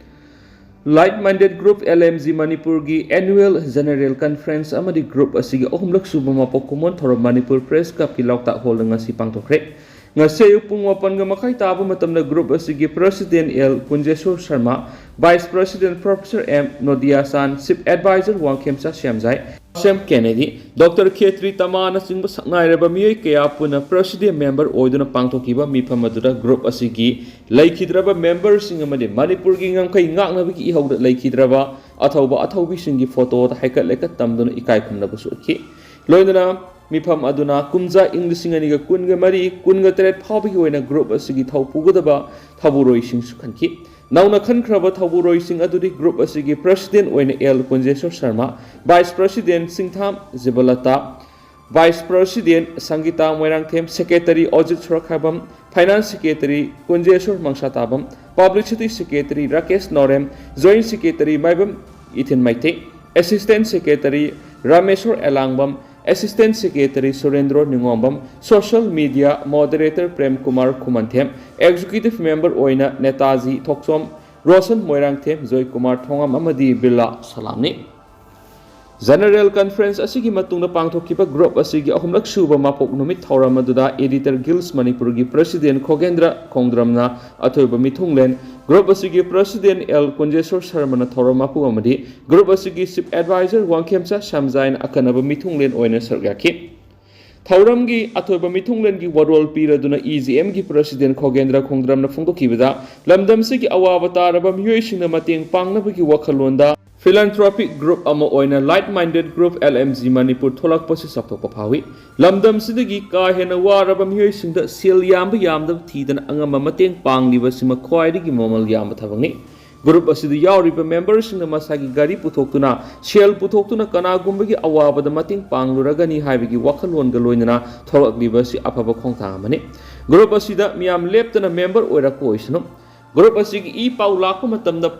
Like Minded Group L M G ꯃꯅꯤꯄꯨꯔꯒꯤ Annual General Conference ꯑꯃꯗꯤ group ꯑꯁꯤꯒꯤ ꯑꯍꯨꯝꯂꯛ ꯁꯨꯕ ꯃꯄꯣꯛ ꯀꯨꯝꯑꯣꯟ ꯊꯧꯔꯝ ꯃꯅꯤꯄꯨꯔ Press Clubꯀꯤ ꯂꯧꯇꯥꯛ ꯍꯣꯜꯗ ꯉꯁꯤ ꯄꯥꯡꯊꯣꯛꯈ꯭ꯔꯦ꯫ ꯉꯁꯤ ꯑꯌꯨꯛ ꯄꯨꯡ ꯃꯥꯄꯟꯒ ꯃꯈꯥꯏ ꯇꯥꯕ ꯃꯇꯝꯗ group ꯑꯁꯤꯒꯤ President L ꯀꯨꯟꯖꯦꯁꯣꯔ Sharma, Vice President Professor M ꯅꯣꯗꯤꯌꯥ ꯆꯥꯟ, Chief Advisor ꯋꯥꯡꯈꯦꯝꯆꯥ ꯁ꯭ꯌꯥꯝꯖꯥꯏ, ꯁꯦꯝ ꯀꯦꯅꯦꯗꯤ, ꯗꯣꯛꯇꯔ ꯈꯦꯇ꯭ꯔꯤ ꯇꯃꯥꯅꯆꯤꯡꯕ ꯁꯛꯅꯥꯏꯔꯕ ꯃꯤꯑꯣꯏ ꯀꯌꯥ ꯄꯨꯟꯅ President member ꯑꯣꯏꯗꯨꯅ ꯄꯥꯡꯊꯣꯛꯈꯤꯕ ꯃꯤꯐꯝ ꯑꯗꯨꯗ group ꯑꯁꯤꯒꯤ ꯂꯩꯈꯤꯗ꯭ꯔꯕ memberꯁꯤꯡ ꯑꯃꯗꯤ ꯃꯅꯤꯄꯨꯔꯒꯤ ꯉꯝꯈꯩ ꯉꯥꯛꯅꯕꯒꯤ ꯏꯍꯧꯗ ꯂꯩꯈꯤꯗ꯭ꯔꯕ ꯑꯊꯧꯕ ꯑꯊꯧꯕꯤꯁꯤꯡꯒꯤ ꯐꯣꯇꯣꯗ ꯍꯥꯏꯀꯠ ꯂꯩꯀꯠ ꯇꯝꯗꯨꯅ ꯏꯀꯥꯏ ꯈꯨꯝꯅꯕꯁꯨ ꯎꯠꯈꯤ꯫ ꯂꯣꯏꯅꯅ ꯃꯤꯐꯝ ꯑꯗꯨꯅ ꯀꯨꯝꯖꯥ ꯏꯪ ꯂꯤꯁꯤꯡ ꯑꯅꯤꯒ ꯀꯨꯟꯒ ꯃꯔꯤ, ꯀꯨꯟꯒ ꯇꯔꯦꯠ ꯐꯥꯎꯕꯒꯤ ꯑꯣꯏꯅ group ꯑꯁꯤꯒꯤ ꯊꯧ ꯄꯨꯒꯗꯕ ꯊꯧꯕꯨꯔꯣꯏꯁꯤꯡꯁꯨ ꯈꯟꯈꯤ꯫ ꯅꯧꯅ ꯈꯟꯈ꯭ꯔꯕ ꯊꯧꯕꯨꯔꯣꯏꯁꯤꯡ ꯑꯗꯨꯗꯤ group ꯑꯁꯤꯒꯤ President ꯑꯣꯏꯅ L ꯀꯨꯟꯖꯦꯁꯣꯔ Sharma, Vice President ꯁꯤꯡꯊꯥꯝ ꯖꯤꯕꯂꯇꯥ, Vice President ꯁꯪꯒꯤꯇꯥ Moirangthem, Secretary ꯑꯣꯖꯤꯠ ꯁꯣꯔꯈꯥꯏꯕꯝ, Finance Secretary ꯀꯨꯟꯖꯦꯁꯣꯔ ꯃꯪꯁꯥꯇꯥꯕꯝ, Publicity Secretary Rakesh ꯅꯣꯔꯦꯝ, Joint Secretary ꯃꯥꯏꯕꯝ ꯏꯊꯤꯟ ꯃꯩꯇꯩ, Assistant Secretary ꯔꯥꯃꯦꯁꯣꯔ ꯑꯦꯂꯥꯡꯕꯝ, Assistant Secretary ꯁꯨꯔꯦꯟꯗ꯭ꯔꯣ ꯅꯤꯉꯣꯝꯕꯝ, Social Media Moderator Prem Kumar ꯈꯨꯃꯟꯊꯦꯝ, Executive Member ꯑꯣꯏꯅ ꯅꯦꯇꯥꯖꯤ ꯊꯣꯛꯆꯣꯝ, ꯔꯣꯁꯟ ꯃꯣꯏꯔꯥꯡꯊꯦꯝ, ꯖꯣꯏ ꯀꯨꯃꯥꯔ ꯊꯣꯉꯝ ꯑꯃꯗꯤ ꯕꯤꯔꯂꯥ ꯁꯂꯥꯝꯅꯤ꯫ General Conference ꯑꯁꯤꯒꯤ ꯃꯇꯨꯡꯗ ꯄꯥꯡꯊꯣꯛꯈꯤꯕ group ꯑꯁꯤꯒꯤ ꯑꯍꯨꯝꯂꯛ ꯁꯨꯕ ꯃꯄꯣꯛ ꯅꯨꯃꯤꯠ ꯊꯧꯔꯝ ꯑꯗꯨꯗ Editor Guilds ꯃꯅꯤꯄꯨꯔꯒꯤ President ꯈꯣꯒꯦꯟꯗ꯭ꯔ ꯈꯣꯡꯗ꯭ꯔꯝꯅ ꯑꯊꯣꯏꯕ ꯃꯤꯊꯨꯡꯂꯦꯟ, group ꯑꯁꯤꯒꯤ President L ꯀꯨꯟꯖꯦꯁꯣꯔ ꯁꯔꯃꯅ ꯊꯧꯔꯝ ꯃꯄꯨ ꯑꯃꯗꯤ group ꯑꯁꯤꯒꯤ Chief Advisor ꯋꯥꯡꯈꯦꯝꯆꯥ ꯁ꯭ꯌꯥꯝꯖꯥꯏꯅ ꯑꯈꯟꯅꯕ ꯃꯤꯊꯨꯡꯂꯦꯟ ꯑꯣꯏꯅ ꯁꯔꯨꯛ ꯌꯥꯈꯤ꯫ ꯊꯧꯔꯝꯒꯤ ꯑꯊꯣꯏꯕ ꯃꯤꯊꯨꯡꯂꯦꯟꯒꯤ ꯋꯥꯔꯣꯜ ꯄꯤꯔꯗꯨꯅ E G M ꯒꯤ President ꯈꯣꯒꯦꯟꯗ꯭ꯔ ꯈꯣꯡꯗ꯭ꯔꯝꯅ ꯐꯣꯡꯗꯣꯛꯈꯤꯕꯗ, ꯂꯝꯗꯝꯁꯤꯒꯤ ꯑꯋꯥꯕ ꯇꯥꯔꯕ ꯃꯤꯑꯣꯏꯁꯤꯡꯅ ꯃꯇꯦꯡ ꯄꯥꯡꯅꯕꯒꯤ ꯋꯥꯈꯜꯂꯣꯟꯗ philanthropic group ꯑꯃ ꯑꯣꯏꯅ Like Minded Group L M G Manipur ꯊꯣꯛꯂꯛꯄꯁꯤ ꯆꯥꯎꯊꯣꯛꯄ ꯐꯥꯎꯏ꯫ ꯂꯝꯗꯝꯁꯤꯗꯒꯤ ꯀꯥ ꯍꯦꯟꯅ ꯋꯥꯔꯕ ꯃꯤꯑꯣꯏꯁꯤꯡꯗ ꯁꯦꯜ ꯌꯥꯝꯕ ꯌꯥꯝꯗꯕ ꯊꯤꯗꯅ ꯑꯉꯝꯕ ꯃꯇꯦꯡ ꯄꯥꯡꯂꯤꯕꯁꯤꯃ ꯈ꯭ꯋꯥꯏꯗꯒꯤ ꯃꯃꯜ ꯌꯥꯝꯕ ꯊꯕꯛꯅꯤ꯫ Group ꯑꯁꯤꯗ ꯌꯥꯎꯔꯤꯕ memberꯁꯤꯡꯅ ꯃꯁꯥꯒꯤ ꯒꯥꯔꯤ ꯄꯨꯊꯣꯛꯇꯨꯅ, ꯁꯦꯜ ꯄꯨꯊꯣꯛꯇꯨꯅ ꯀꯅꯥꯒꯨꯝꯕꯒꯤ ꯑꯋꯥꯕꯗ ꯃꯇꯦꯡ ꯄꯥꯡꯂꯨꯔꯒꯅꯤ ꯍꯥꯏꯕꯒꯤ ꯋꯥꯈꯜꯂꯣꯟꯒ ꯂꯣꯏꯅꯅ ꯊꯣꯛꯂꯛꯂꯤꯕ ꯑꯁꯤ ꯑꯐꯕ ꯈꯣꯡꯊꯥꯡ ꯑꯃꯅꯤ꯫ Group ꯑꯁꯤꯗ ꯃꯤꯌꯥꯝ ꯂꯦꯞꯇꯅ member ꯑꯣꯏꯔꯛꯄ ꯑꯣꯏꯁꯅꯨ꯫ Group ꯑꯁꯤꯒꯤ ꯏ ꯄꯥꯎ ꯂꯥꯛꯄ ꯃꯇꯝꯗ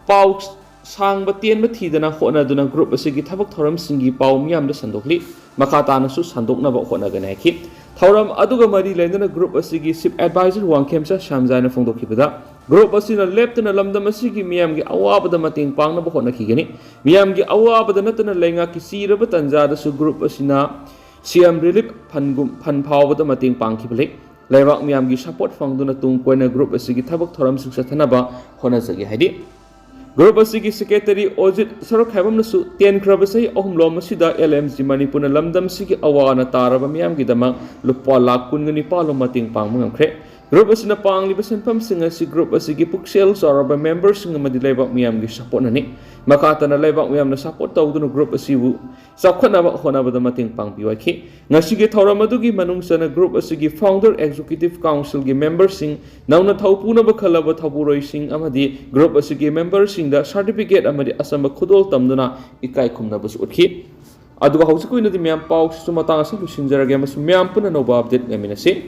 ꯄꯥꯎ ꯁꯥꯡꯕ ꯇꯦꯟꯕ ꯊꯤꯗꯅ ꯍꯣꯠꯅꯗꯨꯅ group ꯑꯁꯤꯒꯤ ꯊꯕꯛ ꯊꯧꯔꯝꯁꯤꯡꯒꯤ ꯄꯥꯎ ꯃꯤꯌꯥꯝꯗ ꯁꯟꯗꯣꯛꯂꯤ꯫ ꯃꯈꯥ ꯇꯥꯅꯁꯨ ꯁꯟꯗꯣꯛꯅꯕ ꯍꯣꯠꯅꯒꯅꯤ ꯍꯥꯏꯈꯤ꯫ ꯊꯧꯔꯝ ꯑꯗꯨꯒ ꯃꯔꯤ ꯂꯩꯅꯅ group ꯑꯁꯤꯒꯤ Chief Advisor ꯋꯥꯡꯈꯦꯝꯆꯥ ꯁ꯭ꯌꯥꯝꯖꯥꯏꯅ ꯐꯣꯡꯗꯣꯛꯈꯤꯕꯗ, Group ꯑꯁꯤꯅ ꯂꯦꯞꯇꯅ ꯂꯝꯗꯝ ꯑꯁꯤꯒꯤ ꯃꯤꯌꯥꯝꯒꯤ ꯑꯋꯥꯕꯗ ꯃꯇꯦꯡ ꯄꯥꯡꯅꯕ ꯍꯣꯠꯅꯈꯤꯒꯅꯤ꯫ ꯃꯤꯌꯥꯝꯒꯤ ꯑꯋꯥꯕꯗ ꯅꯠꯇꯅ ꯂꯩꯉꯥꯛꯀꯤ ꯆꯤꯔꯕ ꯇꯥꯟꯖꯥꯗꯁꯨ group ꯑꯁꯤꯅ C M relief fund ꯒꯨꯝ, fund ꯐꯥꯎꯕꯗ ꯃꯇꯦꯡ ꯄꯥꯡꯈꯤꯕ ꯂꯩ꯫ ꯂꯩꯕꯥꯛ ꯃꯤꯌꯥꯝꯒꯤ support ꯐꯪꯗꯨꯅ ꯇꯨꯡ ꯀꯣꯏꯅ group ꯑꯁꯤꯒꯤ ꯊꯕꯛ ꯊꯧꯔꯝꯁꯤꯡ ꯆꯠꯊꯅꯕ ꯍꯣꯠꯅꯖꯒꯦ ꯍꯥꯏꯗꯤ group ꯑꯁꯤꯒꯤ secretary ꯑꯣꯖꯤꯠ ꯁꯔꯨꯛꯈꯥꯏꯕꯝꯅꯁꯨ ꯇꯦꯟꯈ꯭ꯔꯕ ꯆꯍꯤ ꯑꯍꯨꯝꯂꯣꯝ ꯑꯁꯤꯗ L M G ꯃꯅꯤꯄꯨꯔꯅ ꯂꯝꯗꯝꯁꯤꯒꯤ ꯑꯋꯥ ꯑꯅꯥ ꯇꯥꯔꯕ ꯃꯤꯌꯥꯝꯒꯤꯗꯃꯛ ꯂꯨꯄꯥ ꯂꯥꯈ ꯀꯨꯟꯒ ꯅꯤꯄꯥꯜ ꯂꯣꯝ ꯃꯇꯦꯡ ꯄꯥꯡꯕ ꯉꯝꯈ꯭ꯔꯦ꯫ Group ꯑꯁꯤꯅ ꯄꯥꯡꯂꯤꯕ ꯁꯦꯟꯐꯝꯁꯤꯡ ꯑꯁꯤ group ꯑꯁꯤꯒꯤ ꯄꯨꯛꯆꯦꯜ ꯆꯥꯎꯔꯕ memberꯁꯤꯡ ꯑꯃꯗꯤ ꯂꯩꯕꯥꯛ ꯃꯤꯌꯥꯝꯒꯤ supportꯅꯅꯤ꯫ ꯃꯈꯥ ꯇꯥꯅ ꯂꯩꯕꯥꯛ ꯃꯤꯌꯥꯝꯅ support ꯇꯧꯗꯨꯅ group ꯑꯁꯤꯕꯨ ꯆꯥꯎꯈꯠꯅꯕ ꯍꯣꯠꯅꯕꯗ ꯃꯇꯦꯡ ꯄꯥꯡꯕꯤꯌꯨ ꯍꯥꯏꯈꯤ꯫ ꯉꯁꯤꯒꯤ ꯊꯧꯔꯝ ꯑꯗꯨꯒꯤ ꯃꯅꯨꯡ ꯆꯟꯅ group ꯑꯁꯤꯒꯤ founder executive councilꯒꯤ memberꯁꯤꯡ, ꯅꯧꯅ ꯊꯧꯄꯨꯅꯕ ꯈꯜꯂꯕ ꯊꯧꯄꯨꯔꯣꯏꯁꯤꯡ ꯑꯃꯗꯤ group ꯑꯁꯤꯒꯤ memberꯁꯤꯡꯗ certificate ꯑꯃꯗꯤ ꯑꯆꯝꯕ ꯈꯨꯗꯣꯜ ꯇꯝꯗꯨꯅ ꯏꯀꯥꯏ ꯈꯨꯝꯅꯕꯁꯨ ꯎꯠꯈꯤ꯫ ꯑꯗꯨꯒ ꯍꯧꯖꯤꯛꯀꯤ ꯑꯣꯏꯅꯗꯤ ꯃꯌꯥꯝ ꯄꯥꯎꯁꯤꯁꯨ ꯃꯇꯥꯡ ꯑꯁꯤ ꯂꯣꯏꯁꯤꯟꯖꯔꯒꯦ ꯑꯃꯁꯨꯡ ꯃꯌꯥꯝ ꯄꯨꯟꯅ ꯑꯅꯧꯕ update ꯉꯥꯏꯃꯤꯟꯅꯁꯤ꯫